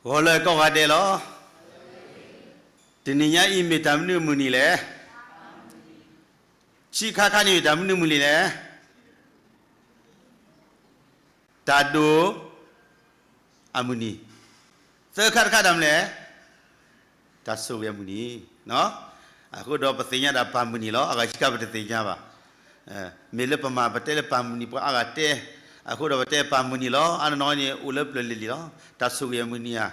ဂီၤလၢကီၢ်ဂၤဒဲးလီၤ. တနံၤညါအံၤမ့ၢ်တၢ်မနုၤမုၢ်နံၤလဲၣ်. ဆံးခါခါန့ၣ်မ့ၢ်တၢ်မနုၤမုၢ်နံၤလဲၣ်. တၢ်ဒိၣ်အမုၢ်နံၤ. သၢခါတခါတၢ်မနုၤလဲၣ်. တၢ်ဆိၣ်ဂ့ၤအမုၢ်နံၤ. အဃိဒီးပသ့ၣ်ညါဒၣ်ပၢ်မုၢ်နံၤလီၤ. အဂၤဆံးခါပတသ့ၣ်ညါဘၣ်. မ့ၢ်လၢပမၤပတဲလၢပၢ်မုၢ်နံၤ ပှၤအါဂၤတဲ, အဃိဒီးပတဲပၢ်မုၢ်နံၤလီၤ. အါနီၢ်နီၢ်န့ၣ် အိၣ်လၢပျၢၤလံၤလံၤလီၤ. တၢ်ဆိၣ်ဂ့ၤအမုၢ်နံၤ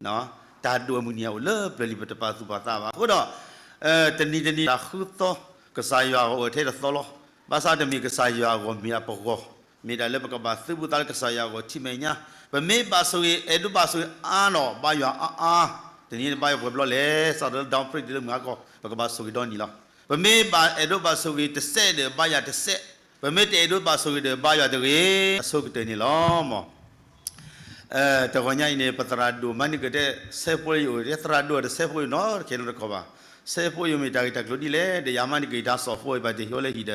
ဧါ, တၢ်ဒိၣ်အမုၢ်နံၤဧါ အိၣ်လၢပျၢၤလံၤ ပတပာ်သူၣ်ပာ်သးဘၣ်. အဃိဒီး တနံၤတနံၤတၢ်ဃုသီ ကစၢ်ယွၤအဂီၢ်အိၣ်ထဲတသီလီၤ. ဘၣ်ဆၣ်တမ့ၢ်ကစၢ်ယွၤအဂီၢ် မ့ၢ်အပဂီၢ်, မ့ၢ်ဒၣ်လၢပကဘၣ်သုးဘူးသးလၢကစၢ်ယွၤအဂီၢ်ထံမဲာ်ညါ, ပမ့ၢ်ဘၣ်ဆိၣ်ဂ့ၤ အဲၣ်ဒိးဘၣ်ဆိၣ်ဂ့ၤအါနီၢ် ဘါယွၤအါအါ, တနံၤန့ၣ်ဘါယွၤပှဲၤဘျီလဲၣ်, စးထီၣ်လၢ down pray တုၤလၢမုၢ်ဟါခီ ပကဘၣ်ဆိၣ်ဂ့ၤဒီနံၤလီၤ. ပမ့ၢ်ဘၣ်အဲၣ်ဒိးဘၣ်ဆိၣ်ဂ့ၤတစဲးဒီး ဘါယွၤတစဲး, ပမ့ၢ်တအဲၣ်ဒိးဘၣ်ဆိၣ်ဂ့ၤဒီး ဘါယွၤတဂ့ၤ, အဆိကတၢၢ်န့ၣ်လီၤမၢ်. တဂီၤညါအံၤန့ၣ် ပသရၣ်ဒိၣ်မၤန့ၢ်က့ၤတဲ ဆဲဖိယအိၣ် သရၣ်ဒိၣ်ဒီးဆဲဖိယနီတခဲနီတခီဘၣ်. ဆဲဖိယမ့ၢ်တၢ်ဂ့ၢ်တၢ်ကျိၤဒ်လဲၣ်ဒီး ယမၤန့ၢ်က့ၤတၢ်စီၣ်ဖိအံၤ ဘၣ်တဟ့ၣ်ဝဲလၢဟံၣ်ဒီး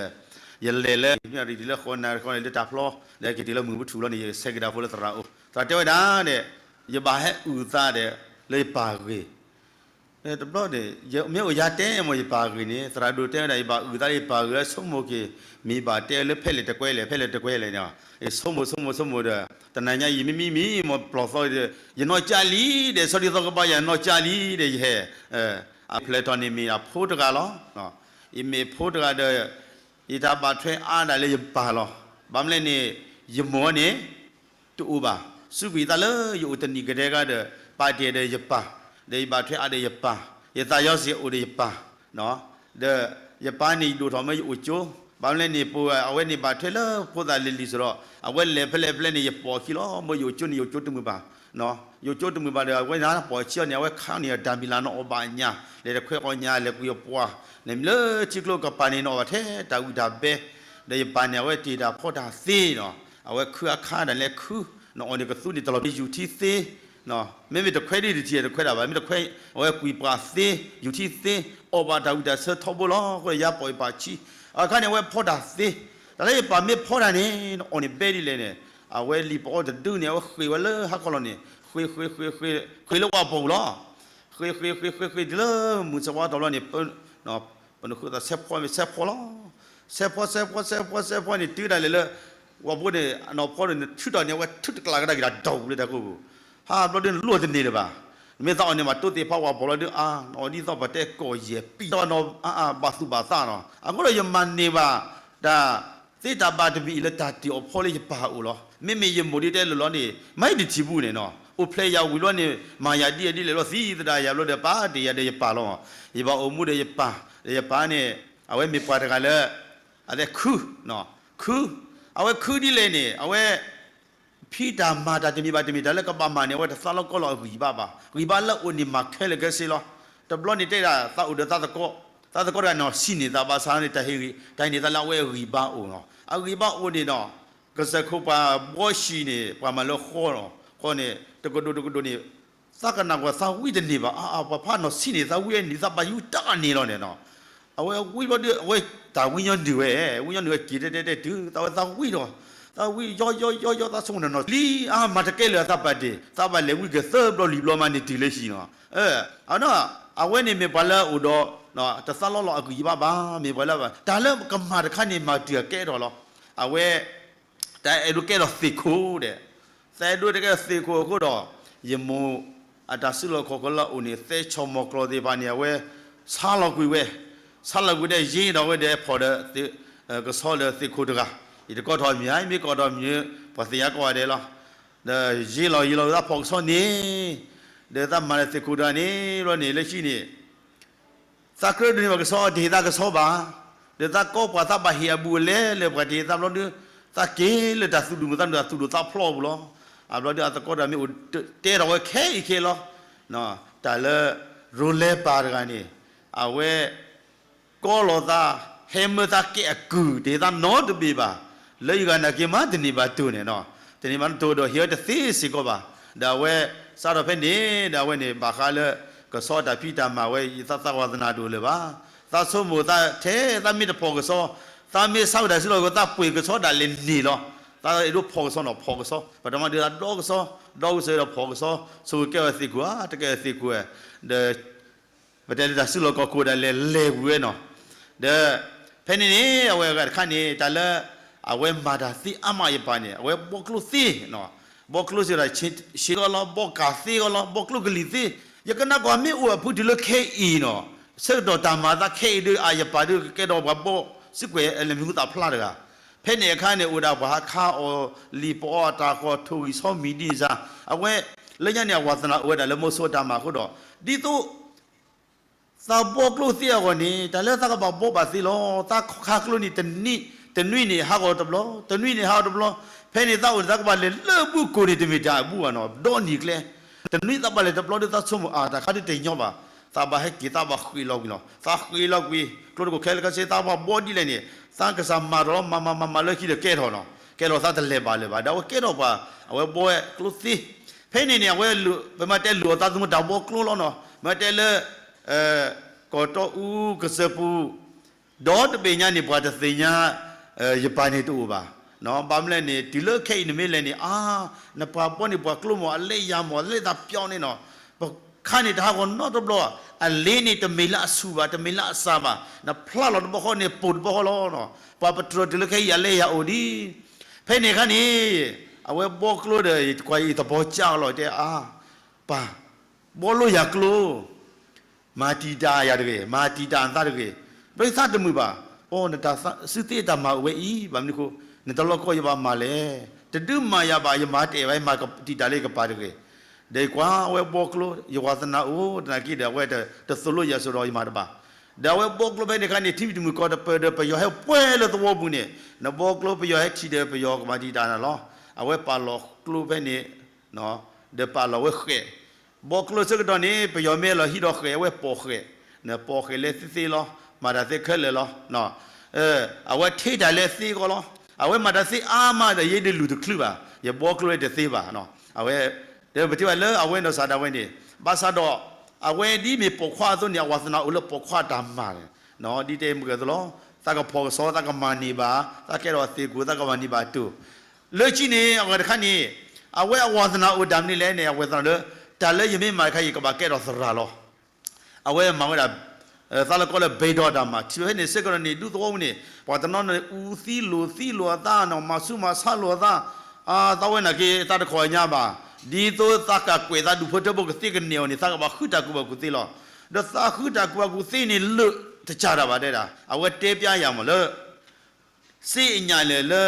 ယလဲၤလၢ ယရံၣ်တုၤလၢဃီနၤတခီန့ၣ် လၢတၢ်ဖျီ ဒီးက့ၤတုၤလၢမုၢ်ပထူၣ်လီၤန့ၣ် ယဆဲးက့ၤတၢ်ဖိလၢသရၣ်အိၣ်, သရၣ်တဲဝဲဒၣ်ဒီး ယဘၣ်ဟဲအုၣ်သးဒီး လၢယပၢ်ဂ့ၢ် တဘျီန့ၣ် မ့ၢ်အိၣ်ယၤတဲမၢ်ယပၢ်ဂ့ၢ်န့ၣ် သရၣ်ဒိၣ်တဲဝဲဒၣ် ယဘၣ်အုၣ်သးလၢယပၢ်ဂ့ၢ် ဆိကမိၣ်က့ၤ, မ့ၢ်ဘၣ်တဲလၢဖဲလဲၣ်တကွဲလဲၣ် ဖဲလဲၣ်တကွဲလဲၣ်န့ၣ်, ဆိကမိၣ်ဆိကမိၣ်ဆိကမိၣ်ဒီး တနၤညါအံၤ မ့မ့မ့ၢ်မ့ၢ်ပျီၢ်သီဒီး ယနီၢ်ကၠၢ်လံဒီး ဆီဒံၣ်သီကဘါယွၤနီၢ်ကၠၢ်လံဒီး ယဟဲ အဖျဲၣ်ထီၣ်န့ၣ်မ့ၢ်အဖိတဂၤလီၤ. ယမ့ၢ်ဖိတဂၤဒီး ယတၢ်ဘၣ်ထွဲအါဒၣ်လၢယပၢ်လီၤ. ဘၣ်မနုၤလဲၣ်န့ၣ် ယမိၢ်န့ၣ် တအိၣ်ဘၣ်. စူးကွံာ်သးလၢယအိၣ်တနံၣ်ကတည်းကဒီး ပာ်တ့ၢ်ဒီးယပၢ်, ဒီးယဘၣ်ထွဲအါဒီးယပၢ်, ယသးယီစ့ၢ်အိၣ်ဒီးယပၢ်, ဒီးယပၢ်န့ၣ် ယဒိၣ်ထီၣ်မ့ၢ်ယအိၣ်ကၠိ, ဘၣ်မနုၤလဲၣ်န့ၣ် ပဝဲအဝဲန့ၣ်ဘၣ်ထွဲလၢဖိသၣ်လံၤလံၤစ့ၢ်ဒီး အဝဲလဲၤဖဲလဲၣ်ဖဲလဲၣ်န့ၣ် ယပိာ်အခံလီၤ. မ့ၢ်ယအိၣ်ကၠိန့ၣ် ယအိၣ်ကၠိတမုာ်ဘၣ်, ယအိၣ်ကၠိတမုာ်ဘၣ်ဒီး အဝဲန့ၣ်ပိာ်အခံအီၤန့ၣ် အဝဲခါန့ၣ်တၢ်မံၤလၢ်နီၢ်အီၣ်ဘၣ်ညၣ်, လဲၤတခွဲးအီၣ်ညၣ် လဲၤကွံာ်အပှၤ, န့ၣ်မ့ၢ်လၢထံကျိကပၤန့ၣ် နီၢ်အီၣ်ဘၣ်ထဲတၢ်ဝံၣ်တၢ်ဘဲ, ဒီးယပၢ်န့ၣ်အဝဲတ့ၢ်တၢ်ဖီတၢ်သ့နီၤ, အဝဲခုအခါဒၣ်လဲာ်ခု, နီၢ်အီၣ်န့ၣ်ကသူန့ၣ်တလီၤမ့ၢ်ယူၤထံသ့, မ့မ့ၢ်တခွဲးဒ်တထံၣ်တခွဲးဒၣ်ဘၣ် မ့ၢ်တခွဲး အဝဲကွံာ်ပှၤသ့, ယူၤထံသ့, အီၣ်ဘၣ်တၢ်ဝံၣ်တၢ်ဆၢထီဘိလီၤ. အဃိဒီးယၤပိာ်ယပၢ်ဆံး, အခါန့ၣ် အဝဲဖီတၢ်သ့, တၢ်လၢယပၢ်မ့ၢ်ဖီတၢ်န့ၣ် နီၢ်အီၣ်န့ၣ်ဘဲဒ်လဲၣ်န့ၣ်, အဝဲလံာ်ပအီၣ်တဒုန့ၣ် အဝဲဃ့ၢ်ဝဲလၢဟါခီလီၤန့ၣ် ဃ့ၢ်ဃ့ၢ်ဃ့ၢ်ဃ့ၢ် ဃ့ၢ်လၢဝၣ်ပီၢ်ပူၤလီၤ. ဃ့ၢ်ဃ့ၢ်ဃ့ၢ်ဃ့ၢ်ဃ့ၢ်တုၤလၢမုၢ်ဆၣ်ဝါတီၤလီၤန့ၣ် ပနဃုသးဆဲးဖီမ့ၢ်ဆဲးဖီလီၤ. ဆဲးဖီဆဲးဖီဆဲးဖီဆဲးဖီန့ၣ် တုၤဒၣ်လဲာ်လၢ ဝၣ်ပူၤန့ၣ် အနီၢ်ဖီန့ၣ် ထုးထီၣ်န့ၣ် အဝဲထုးတကျးကဒါက့ၤတၢ်ဒီးပူၤလၢတၢ်ကိၢ်ပူၤ, ဟးဘျီဒုးလိၣ်တန့ၢ်လၢၤဘၣ်. နမ့ၢ်သးအီၣ်န့ၣ် ဘၣ်တိသ့ၣ်ဖးဝၣ်ပီၢ်လီၤဒုး အါ နီၢ်အီၣ်ဒ်သိးပတဲကိးယဲၢ်ပံၤဒီးနီၢ်အါ ဘၣ်သူၣ်ဘၣ်သးနီၤ. အဃိဒီးယမၤန့ၢ်ဘၣ် တၢ်သ့တၢ်ဘၣ်တမံၤအံၤလၢတၢ်တ့ၢ်အီၣ်ဖီလၢယပၢ်အအိၣ်လီၤ. မ့မ့ၢ်ယမိၢ်ဒ်တဲလိၤလီၤန့ၣ် မၤအံၤတထံၣ်ဘူးန့ၣ်နီၤ အိၣ်ဖျဲၣ်ယၤဝံၤလီၤန့ၣ် မၤယၤဒ်အံၤဒ်လဲၣ်လီၤ သံသဒၣ်ယၤဘျီဒီး ပာ်တ့ၢ်ယၤဒီးယပၢ်လီၤ. ယဘၣ်အိၣ်မူဒီးယပၢ်, ဒီးယပၢ်န့ၣ် အဝဲမ့ၢ်ပှၤတဂၤလၢ အဝဲခု, ခု, အဝဲခုဒ်လဲၣ်န့ၣ် အဝဲ ဖံးတၢ်မၤတၢ်တမံၤဘၣ်တမံၤ တၢ်လၢကဘၣ်မၤန့ၣ် အဝဲတသးလီကီလီၤအဂံၢ်ဘါဘၣ်. ဂံၢ်ဘါလၢအအိၣ်န့ၣ်မၤခဲလၢာ်ခဲဆ့လီၤ. တဘျီန့ၣ်တဲဒၣ်သးအိၣ်ဒီးသးသကိး, သးသကိးတဂၤန့ၣ် ဆံးန့ၢ်သးဘၣ်ဆၣ်န့ၣ် တၢ်ဟ့ၣ်ဂံၢ်, တၢ်ဟ့ၣ်န့ၢ်သးလၢအဝဲအဂံၢ်ဘါအိၣ်လီၤ. အဂံၢ်ဘါအိၣ်န့ၣ်ဒီး ကစၢၢ်ခိၣ်ပှၤဘှီဆံးန့ၣ် ပှၤမၤလၢဃီလီၤ. ဃီန့ၣ် တကဒိၣ်တကဒိၣ်န့ၣ် သးကနၣ်ကွၢ်သးဝံၣ်တန့ၢ်ဘၣ်. အါအါ ပှၤဖးနီၢ်ဆံးန့ၢ်သးဝံၣ်န့ၣ် သးဘၣ်ယူၤတၢ်န့ၢ်လီၤန့ၣ်နီၤ. အဝဲဝံၣ်ဘျီဒီး အဝဲတၢ်ဝံညီနုၢ်ဝဲ, ဝံညီနုၢ်ဝဲက့ၤတဲတဲတဲတုၤ သးဝဲသးဝံၣ်ဒီး သးဝံၣ်ယီယီယီယီ သးဆိကမိၣ်နီၢ်နီၢ်လံ အါမၤတကဲလၢၤအသးပာ်တ့ၢ် သးဘၣ်လဲၤဝံၣ်က့ၤသၢဘျီလွံၢ်ဘျီမးန့ၣ်တုၤလၢဟံၣ်နီၤ. အဝဲန့ၣ်မ့ၢ်ပှၤလၢအအိၣ်ဒီး တသးလီလီၤအဂံၢ်ယဘၣ်ဘၣ် မ့ၢ်ပှၤလၢ တၢ်လၢကမၤတခါန့ၣ် မၤတုၤအကဲထီၣ်လီၤ. အဝဲ တၢ်အဲၣ်ဒိးကဲထီၣ်သ့ၣ်ခိၣ်ဒီး တၢ်အဲၣ်ဒိးတကဲထီၣ်သ့ၣ်ခိၣ်အဃိဒီး ယမိၢ်အတၢ်စုလီၢ်ခီၣ်ခိၣ်လၢအအိၣ်န့ၣ် သဲဆီၣ်မီၢ်ကျီၢ်သ့ၣ်တဖၣ်န့ၣ် အဝဲဆါလီၤကွံာ်ဝဲ, ဆါလီၤကွံာ်ဒီးယ့ဒီးဝဲဒီးဖီၣ်ဒီး ကဆီဒီးသ့ၣ်ခိၣ်တဂၤ, ယတကိးထီၣ်မံၤဧါ မ့ၢ်ကိးထီၣ်မံၤ ပှၤသ့ၣ်ညါကိးဂၤဒဲးလီၤ. ဒီးယ့လီၤယ့လီၤသးဖီၣ်ကဆီန့ၣ်, ဒီးသးမၤလၢသ့ၣ်ခိၣ်တဂၤန့ၣ် ဘျီန့ၣ် လၢခံန့ၣ် သးကြၢးဒိးန့ၢ်ဘၣ်ကဆီ တဟ့ၣ်သးကဆီဘၣ်. ဒီးသးကိးပှၤသးဘၣ်ဟ့ၣ်အဘူးအလဲလၢပှၤတဟ့ၣ်သးဘျီဒုး သးက့ၤလၢတၢ်သူၣ်ဒူၣ်မုၢ်သးဒူၣ်တၢ်သူၣ်ဒိၣ်သးဖျီပူၤလီၤ. အဘျီဒုးအသကိးတဂၤမ့ၢ်အိၣ် တဲထီၣ်ဝဲခဲအံၤခဲလီၤ. တၢ်လၢ ရိလဲပၢ်တဂၤန့ၣ် အဝဲ ကိးလီၤသး ဟဲမၢသးကဲအကုၢ် တဟ့ၣ်သးနီတဘ့ၣ်ဘၣ်. လၢယဂၤနာ်က့မးတန့ၢ်ဘၣ်တိၢ်န့ၣ်နီၤ, တန့ၢ်ဘၣ်တိၢ်ဒီးဟ့ၣ်ဝဲတသ့စ့ၢ်ကီးဘၣ်. ဒီးအဝဲ စးထီၣ်ဖဲန့ၣ် ဒီးအဝဲန့ၣ် ဘၣ်ဃးလၢ ကဆီတၢ်ဖံးတၢ်မၤဝဲ ယသးသးဝါသနာတအိၣ်လၢၤဘၣ်. သးဆိကမိၣ်သးထဲ သးမ့ၢ်တဖီၣ်ကဆီ, သးမ့ၢ်ဆါဝဲတၢ်စုလီၢ်ခီၣ် သးပှ့ၤကဆီဒၣ်လဲာ်န့ၢ်လီၤ. သးအဲၣ်ဒိးဖီၣ်ကဆီနီၤ ဖီၣ်ကဆီ, ပတမၤဒုးသးဒီကဆီ ဒီးအိၣ်စၢၤဒီးဖီၣ်ကစီ ဆိကမိၣ်ကဲအီၤသ့ၣ်ကိၣ်ဧါ တကဲအီၤသ့ၣ်ကိၣ်ဧါ, ဒီး ပတဲလၢတၢ်စုလီၢ်ခီၣ်ခိၣ်ဒၣ်လဲာ်လဲၤဝံၤဝဲနီၤ, ဒီး ဖဲန့ၣ်န့ၣ် အဝဲအဂၤတခါန့ၣ် တၢ်လၢ အဝဲမၤတၢ်သ့အါမးယပၢ်န့ၣ် အဝဲဘီကျိသ့နီၤ, ဘီကျိစ့ၢ်ဒီး ဆ့ကီးလီၤ ဘီကၢ်သ့ကီးလီၤ ဘီကျိကလံၤသ့, ယကနၣ်ကွၢ်မ့ၢ်အိၣ်အဖုတုၤလၢခဲအံၤနီၤ, ဆၢကတီၢ်တၢ်မၤသးခဲအံၤဒုး အယပၢ်ဒုးကကဲထီၣ်ပှၤဘီ စုကွဲးအလဲၤမံၤဟူသၣ်ဖျါတဂၤ, ဖဲန့ၣ်အခါန့ၣ် အိၣ်ဒၣ်ပှၤဟးခးအီၤလံာ်ပအီအတၢ်ဃီ ထိၣ်ဂံၢ်ဆီမံၤဒ်န့ၣ်စ့ၢ်, အဝဲ လၢညါန့ၣ် အဝၤသနာ်အိၣ်ဝဲဒၣ်လၢမိၤစိအတၢ်မၤအဃိဒီး ဒ်သိး သးဘီကျိသ့အဂီၢ်န့ၣ် တၢ်လၢသးကဘၣ်ဘီဘၣ်သ့လီၤ. သးခးကျိန့ၣ် တနွံန့ၣ်ဟးဂီၤတဘျီ, တနွံန့ၣ်ဟးဂီၤတဘျီ, ဖဲန့ၣ်သးအိၣ်န့ၣ် သးကဘၣ်လဲၤလၢဘူၣ်ကိၢ်န့ၣ် တမ့ၢ်တၢ်အဘူၣ်ဘၣ်နီၤ, ဒီနံၤကျဲ, တနွံသးဘၣ်လဲၤတဘျီဒီးသးဆိကမိၣ်အါ တၢ်ခါဒုးတညီဘၣ်, သးဘၣ်ဟဲက့ၤ သးဘၣ်ဃ့ၢ်လီၤကွံာ်နီၤ, သးဃ့ၢ်လီၤကွံာ် ကျိတကိးခဲလၢာ်ခဲဆ့ သးဘၣ်ဘီဒ်လဲၣ်န့ၣ် သးကစၢ်မၤဒီးလီၤ မၤမၤမၤမၤလၢခံဒီးကဲထီၣ်နီၤ, ကဲထီၣ်သးတလဲၤဘၣ်လၢၤဘၣ်, ဒီးအဝဲကဲထီၣ်ပှၤ အဝဲဘီဝဲကျိသ့, ဖဲန့ၣ်န့ၣ် အဝဲ ပမ့ၢ်တဲလူၤအီၤသးသမူတၢ်ဘီကျိလီၤနီၤ, မ့ၢ်တဲလၢ ကီၢ်တီအူကစၢၢ်ပူၤ ဒီတဘ့ၣ်ညါန့ၣ် ပှၤတသ့ၣ်ညါ ယပၢ်န့ၣ်တအိၣ်ဘၣ်, ဘၣ်မနုၤလဲၣ်န့ၣ် တုၤလၢခဲအံၤနမ့ၢ်လဲၤန့ၣ် အါ နပှၤဘီန့ၣ်ပှၤကျိမး အလဲၤယၤမး လဲၤသးပျီန့ၣ်နီၤ, ပခါန့ၣ်တဟးဂီၤနီတဘျီ, အလ့န့ၣ် တမ့ၢ်လၢအဆူၣ်ဘၣ် တမ့ၢ်လၢအစှၤဘၣ်, နဖျါလီၤတဘျီဃီန့ၣ် ပိာ်တဘျီဃီလီၤနီၤ, ပှၤပတြၢၤတုၤလၢခဲအံၤအလဲၤယၤအိၣ်ဒံး, ဖဲန့ၣ်အခါန့ၣ် အဝဲဘီကျိဒီး ကွၢ်အံၤသဘီကၢ်လီၤ တဲအါ ပၢ်, ဘီလိယၤကျိ, မၤတံာ်တာ်ယၤတဂ့ၤ, မၤတံာ်တာ်နသးတဂ့ၤ, ဘျီသးတမုာ်ဘၣ်, အိ နတၢ်စုသ့တၢ်မၤအိၣ်ဝဲအံၤ ဘၣ်မနုၤအဃိ နတလိၣ်ကီယဘၣ်မၤလဲၣ်, တဒုးမၤယၤဘၣ် ယမၤတအဲၣ်ဘၣ် ယမၤတံာ်တာ်လၢယကပၤတဂ့ၤ, ဒီးကွၢ်ဝဲဘီကျိ ယဝၤသနာ်အိၣ် သနာ်က့ဒီး အဝဲတသိၣ်လိယၤစိၤဒီးယမၤတဘၣ်, ဒီးအဝဲဘီကျိဖဲန့ၣ်အခါန့ၣ် ထံမုၢ်တမုၢ်ကီၢ်တပၢၢ်ဒီးပယီၤဟဲပှဲၤလၢသဝီပူၤန့ၣ်, နဘီကျိပယီၤဟဲထံၣ်ဒီးပယီၤကမၤတံာ်တာ်နၤလီၤ, အဝဲပာ်လီၤကျိဖဲန့ၣ် ဒီးပာ်လီၤဝဲဃဲး, ဘီကျိဆၢကတီၢ်န့ၣ် ပယီၤမ့ၢ်လီၤဟံးဒီးဃဲး အဝဲပိာ်ဃဲး, နပိာ်ဃဲးလၢသ့သ့လီၤ, မၤတၢ်သ့ခဲလၢာ်လီၤ, အဝဲထ့တၢ်လၢသ့အဂီၢ်လီၤ, အဝဲမၤတၢ်သ့အါမးဒီး ယဲဒုးလူၤတချုးဘၣ်, ယဘီကျိလၢတသ့ဘၣ်, အဝဲ ပထံၣ်ဘၣ်လၢအဝဲနီၢ်စၢ်ဒၣ်ဝဲန့ၣ်, ဘၣ်ဆၣ်ဒီး အဝဲဒ်မ့ၢ်ပိာ်ခွါအသိးန့ၣ် အဝၤသနာ်အိၣ်လၢပိာ်ခွါတၢ်မၤန့ၣ်, ဒ်တဲမုၢ်ကဲသိးလီၤ, သးကဖီၣ်ကစီ သးကမၤန့ၢ်ဘၣ်, သးကဲထီၣ်သ့ၣ်ကိၣ် သးကမၤန့ၢ်ဘၣ်တိၢ်, လၢခံန့ၣ် အဂၤတခါန့ၣ်, အဝဲအဝၤသနာ်အိၣ်တၢ်မနုၤလဲၣ်န့ၣ် အဝဲသနာ်လၢ တၢ်လၢယမ့ၢ်မၤတခါ ယကဘၣ်ကဲထီၣ်သရၣ်လီၤ, အဝဲမၤဝဲဒၣ် သးလၢကီလၢဘဲဒီးတၢ်မၤ ထံၣ်ဝဲဖဲန့ၣ် ဆၢကတီၢ်န့ၣ် ဒူသဝီပူၤန့ၣ် ပှၤတနီၤန့ၣ် အူသံလိာ်သံလိာ်အသးနီၤ မၤဆူးမၤဆါလိာ်အသး, အသးဝဲနာ်က့ သးတခီၣ်ညါဘၣ်, ဒ်သိးသးကကွဲးသးဒူၣ်ဖိထၢဖိကသ့ကန့ၢ်အီၤန့ၣ် သးကဘၣ်ဃုတၢ်ကူၣ်ဘၣ်ကူၣ်သ့လီၤ, ဒီးသးဃုတၢ်ကူၣ်ဘၣ်ကူၣ်သ့န့ၣ်လၢာ်တကးတၢ်ဘၣ်တဲဒၣ် အဝဲတဲပျါယၤမးလၢ စ့အညါလဲၣ်လၢ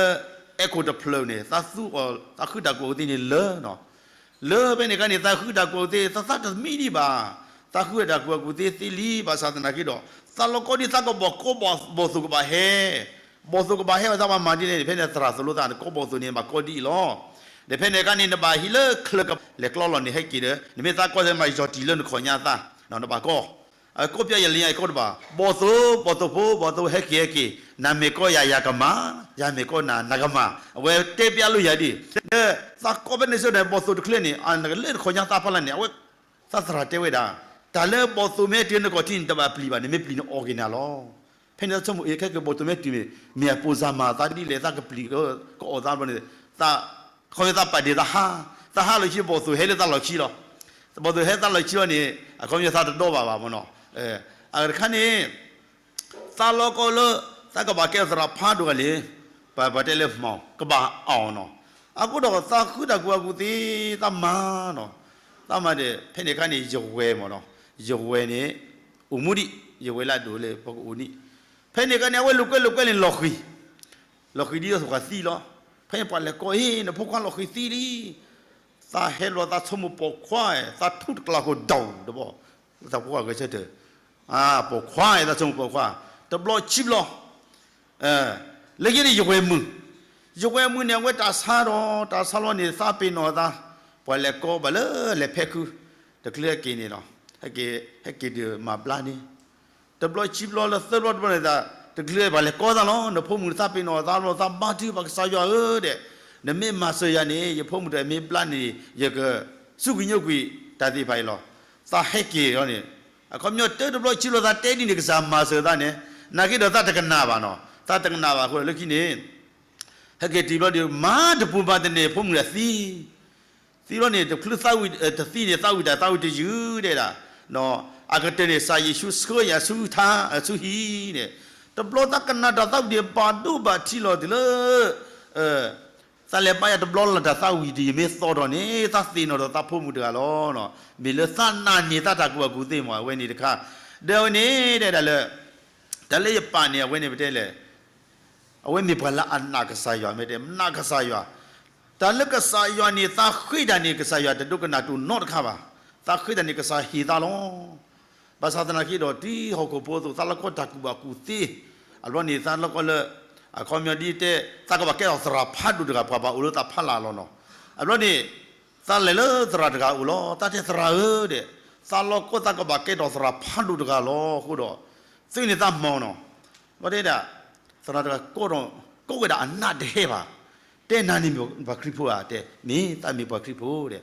အဲၣ်ခိၣ်တဖျၢၣ်န့ၣ် သးသူအီၤ သးဃုတၢ်ကူၣ်ဘၣ်ကူၣ်သ့န့ၣ်လၢာ်နီၤ, လၢာ်ဖဲန့ၣ်အခါန့ၣ် သးဃုတၢ်ကူၣ်ဘၣ်ကူၣ်သ့ သးသးတမံဒံးဘၣ်, သးဃုတၢ်ကူၣ်ဘၣ်ကူၣ်သ့သ့လံ ဘၣ်ဆၣ်သနာ်က့ဒီး သးလီၤကီဒ်သးကဘီၣ်ကိးဘီၣ်သိၣ်ကဘၣ်ဟဲ, ဘီၣ်သိၣ်ကဘၣ်ဟဲဘၣ်သးဘၣ်မၤဒ်လဲၣ်န့ၣ် ဖဲန့ၣ်သရၣ်သိၣ်လိသးန့ၣ် ကိးဘီၣ်သိၣ်န့ၣ် ဘၣ်ကီဒ်အံၤလီၤ, ဒီးဖဲန့ၣ်အခါန့ၣ် နဘၣ်ဟံးလၢချၢကလဲၤကျီလီၤန့ၣ် ဟဲက့ၤဒီး နမ့ၢ်သးကီၢ်စဲမၤယီၤတံၢ်လၢနခီၣ်ညါသး, နဘၣ်ကီ အကိးပျဲယၤလၢညါအံၤကိးတဘၣ် ဘီၣ်သိၣ် ဘီၣ်သိၣ်ဖိ ဘီၣ်သိၣ်ဟဲက့ၤဟဲက့ၤ, နမ့ၢ်ကီယၤယၤကမၤ, ယၤမ့ၢ်ကီနၤနကမၤ, အဝဲတဲပျဲလိာ်ယၤဒ်, ဒီးသးကီၢ်ဖဲန့ၣ်စ့ၢ်န့ၣ် ဘီၣ်သိၣ်တချုးန့ၣ် အနကလဲၤတခီညါသးဖီလာ်န့ၣ် အဝဲ သးသရၣ်တဲဝဲဒၣ်, တၢ်လၢဘီၣ်သိၣ်မ့ၢ်တုၤနခီၣ်ထံးန့ၣ် တဘၣ်ပျံၤဘၣ်န့ၣ် မ့ၢ်ပျံၤန့ၣ်အီၣ်က့ၤနၤလီၤ, ဖဲန့ၣ်သးဆိကမိၣ်အ့ၣ် ခဲက့ၤဘီၣ်သိၣ်မ့ၢ်တုၤန့ၣ် မ့ၢ်အပိၢ်စၢ်မၤသးဒ်လဲၣ် သးကပျံၤ ကအီၣ်သးဘျီန့ၣ်, သး အခီပညီသးပာ်ဒ့ၣ်သးဟး, သးဟးလီၤခံဘီၣ်သိၣ်ဟဲလၢသးလီၢ်ခံလီၤ, ဘီၣ်သိၣ်ဟဲသးလီၢ်ခံလီၤန့ၣ် အခီပညီသးတဒီဘၣ်ဘၣ်မ့ၢ်နီၤ, အတခါန့ၣ် သးလီၤကီလၢ သးကဘၣ်ကဲသရၣ်ဖးဒိၣ်ဂၤန့ၣ်, ပပတဲလၢမၤ ကဘၣ်အီၣ်နီၤ, အဃိဒီးသးဃုတၢ်ကူၣ်ဘၣ်ကူၣ်သ့ သးမၤနီၤ, သးမၤဒီး ဖဲန့ၣ်အခါန့ၣ် ယဝဲၢ်မ့ၢ်နီၤ, ယဝဲၢ်န့ၣ် အိၣ်မူဒံး ယဝဲၢ်လၢအဒိၣ်လၢပကအိၣ်နံၣ်, ဖဲန့ၣ်အခါန့ၣ် အဝဲလိာ်ကွဲလိာ်ကွဲန့ၣ်လီၤဃံၤ လီၤဃံၤဒ်သိးပှၤသံလီၤ, ဖဲန့ၣ်ပှၤလဲၤကိးအ့ၣ် နဖိခွါလီၤဃံၤသံလံ, သးဟဲလီၤသးဆိကမိၣ်ပိာ်ခွါ, သးထူတကျးခိၣ်ဒိၣ်တဘီၣ်, သးဖိခွါဂဲၤဆၢထၢၣ်, ပိာ်ခွါ သးဆိကမိၣ်ပိာ်ခွါ, တဘျီခံဘျီ လၢယဲန့ၣ်ယဝဲၢ်မုၣ်, ယဝဲၢ်မုၣ်န့ၣ် အဝဲတၢ်ဆါဒီး တၢ်ဆါလီၤန့ၣ် သးပ့ၤနီၣ်သး, ပှၤလဲၤကိးဘၣ်လၢလဲၤဖဲခု, တချုးဟဲက့ၤန့ၣ်လီၤ, ဟဲက့ၤဒုးမၤဘျါန့ၣ်, တဘျီခံဘျီလၢသၢဘျီတဘျီန့ၣ် တချုးပှၤလဲၤကိးသးလီၤ, နဖိမုၣ်သးပ့ၤနီၣ်သးလီၤ သးဘါထုကဖၣ်ကစၢ်ယွၤဧၢဒီး, နမ့ၢ်မၤစၢၤယၤန့ၣ် ယဖိမုၣ်တမ့ၢ်ဘျါန့ၣ် ယကစူၢ်က့ၤနာ်က့ၤတၢ်သ့ၣ်တဖၣ်အံၤလီၤ, သးဟဲက့ၤလီၤန့ၣ်, အခီပညီတၢတဘျီခံဘျီသးတဲဒ်န့ၣ် ကစၢ်မၤစၢၤသးန့ၣ်, နာ်က့ဒီးသးတကနၣ်ဘၣ်နီၤ, သးတကနၣ်ဘၣ်အဃိလၢခံန့ၣ် ဟဲက့ၤတံၤဘျီဒီး မၤတပူၤမၤတန့ၢ် ဖိမုၣ်ဒီးသံ, သံလီၤန့ၣ် တချုးသးဝံၣ် တသံန့ၣ် သးဝံၣ်တၢ်သးဝံၣ်တယုၢ်ဒဲဒၣ်, အကတၢၢ်န့ၣ် ကစၢ်ယ့ၣ်ၡူးဆှၢယၤဆူထါ ဆူဟံၣ်န့ၣ်, တဘျီသးကနၣ်တၢ်သးဝံၣ်ဒံးဘၣ်ဒိဘၣ်ထံးလီၤတုၤလၢ သးလဲၤဘါယွၤတဘျီလၢ်တၢ်သးဝံၣ်ဒံး ယမ့ၢ်သီထီၣ်န့ၣ် သးသ့ၣ်နီၣ်ဒီးသးဖိမုၣ်တဂၤလီၤ. မ့ၢ်လၢသးနာ်န့ၢ်သးတၢ်ကူၣ်ဘၣ်ကူၣ်သ့မ့ၢ် အဝဲန့ၣ်တခါ, ဒီးအဝဲန့ၣ်တဲဒၣ်လၢ တၢ်လၢယပာ်န့ၣ် အဝဲန့ၣ်ပတဲလဲၣ် အဝဲမ့ၢ်ပှၤလၢအနာ်ကစၢ်ယွၤ မ့ၢ်တဲနာ်ကစၢ်ယွၤ, တၢ်လၢကစၢ်ယွၤန့ၣ် သးဃ့တၢ်န့ၣ် ကစၢ်ယွၤတဒိကနၣ်တၢ်နီတခါဘၣ်, သးဃ့တၢ်န့ၣ် ကစၢ်ဟ့ၣ်သးလီၤ. ဘၣ်ဆၣ်သနာ်က့ဒီး တုၤဟီၣ်ခိၣ်ဖိအသိး သးလီၢ်ကီတၢ်ကူၣ်ဘၣ်ကူၣ်သ့, အဘျီန့ၣ် သးလီၢ်ကီလၢ အခီပညီဒ်တဲ သးကဘၣ်ကဲထီၣ်သရၣ်ဖးဒိၣ်တဂၤ ပှၤဘၣ်အိၣ်လၢသးဖီလာ်လီၤနီၤ. အဘျီန့ၣ် သးလဲၤလၢသရၣ်တဂၤအအိၣ်လီၤ. သးတဲသရၣ်ဧၢဒီး သးလီၢ်ကီသးကဘၣ်ကဲထီၣ်သရၣ်ဖးဒိၣ်တဂၤလီၤအဃိဒီး သုန့ၣ်သးမီၤနီၤ. ဘျီတဲဒၣ် သရၣ်တဂၤကိးဒီး ကိးဝဲဒၣ်အနးတဟဲဘၣ်, တဲနၤန့ၣ်မ့ၢ်ပှၤခရံာ်ဖိဧါ, တဲ မ့ၢ်သးမ့ၢ်ပှၤခရံာ်ဖိဒီး,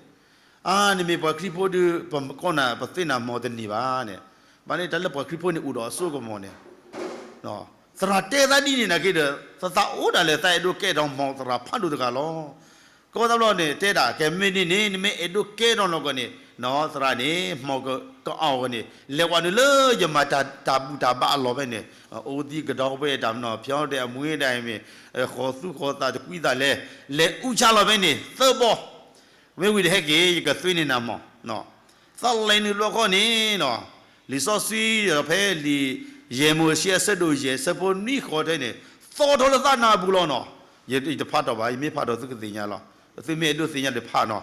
အါ နမ့ၢ်ပှၤခရံာ်ဖိဒီး ပကိးနၤ ပသ့ၣ်နၤမီၤတန့ၢ်ဘၣ်န့ၣ်, ဘၣ်န့ၣ်တၢ်လၢပှၤခရံာ်ဖိန့ၣ်အိၣ်ဒီးအစိကမီၤန့ၣ် သရၣ်တဲသးဒ်န့ၣ်နာ်က့ဒီး သးသးအိၣ်ဒၣ်လဲာ် သးအဲၣ်ဒိးကဲထီၣ်မီၤသရၣ်ဖးဒိၣ်တဂၤလီၤ. ကိးသးဘျီန့ၣ် တဲဒၣ် ကဲမ့ၢ်ဒ်န့ၣ် နမ့ၢ်အဲၣ်ဒိးကဲထီၣ်နီၢ်ကီၢ်န့ၣ် နီၢ်သရၣ်န့ၣ် မီၤကအီၣ်ကီၢ်န့ၣ် လဲၤဝဲနုာ်လၢယမၤတၢ်တၢ်ဘူၣ်တၢ်ဘါအလီၢ်ဖဲန့ၣ် အိၣ်သံကဒီးဝဲတၢ်မနီၤ ဖျီဒဲးအမွေဒၣ်အံၤမ့ၢ် ဃီၤသူဃီၤသးတကွံသးလဲၤ လဲၤအူဆါလီၤဖဲန့ၣ် သၢဘီ မ့ၢ်ဝံၤတဟဲက့ၤ ယကသွံန့ၢ်နၤမီၤ သးလဲၤနုာ်ဘျီဃီန့ၣ်နီၤ လံာ်စီဆှံဖဲလံာ် ယဲၢ်မိၤၡ့အဆၢဒိၣ်ယဲၢ် ဆၢဖိနွံဃီၤထဲန့ၣ် သီထီၣ်လၢသးနၢ်အပူၤလီၤနီၤ. ယတဖးထီၣ်ဘၣ် ယမ့ၢ်ဖးထီၣ်သုကသ့ၣ်ညါလီၤ. သုမ့ၢ်အဲၣ်ဒိးသ့ၣ်ညါဒီးဖးနီၤ.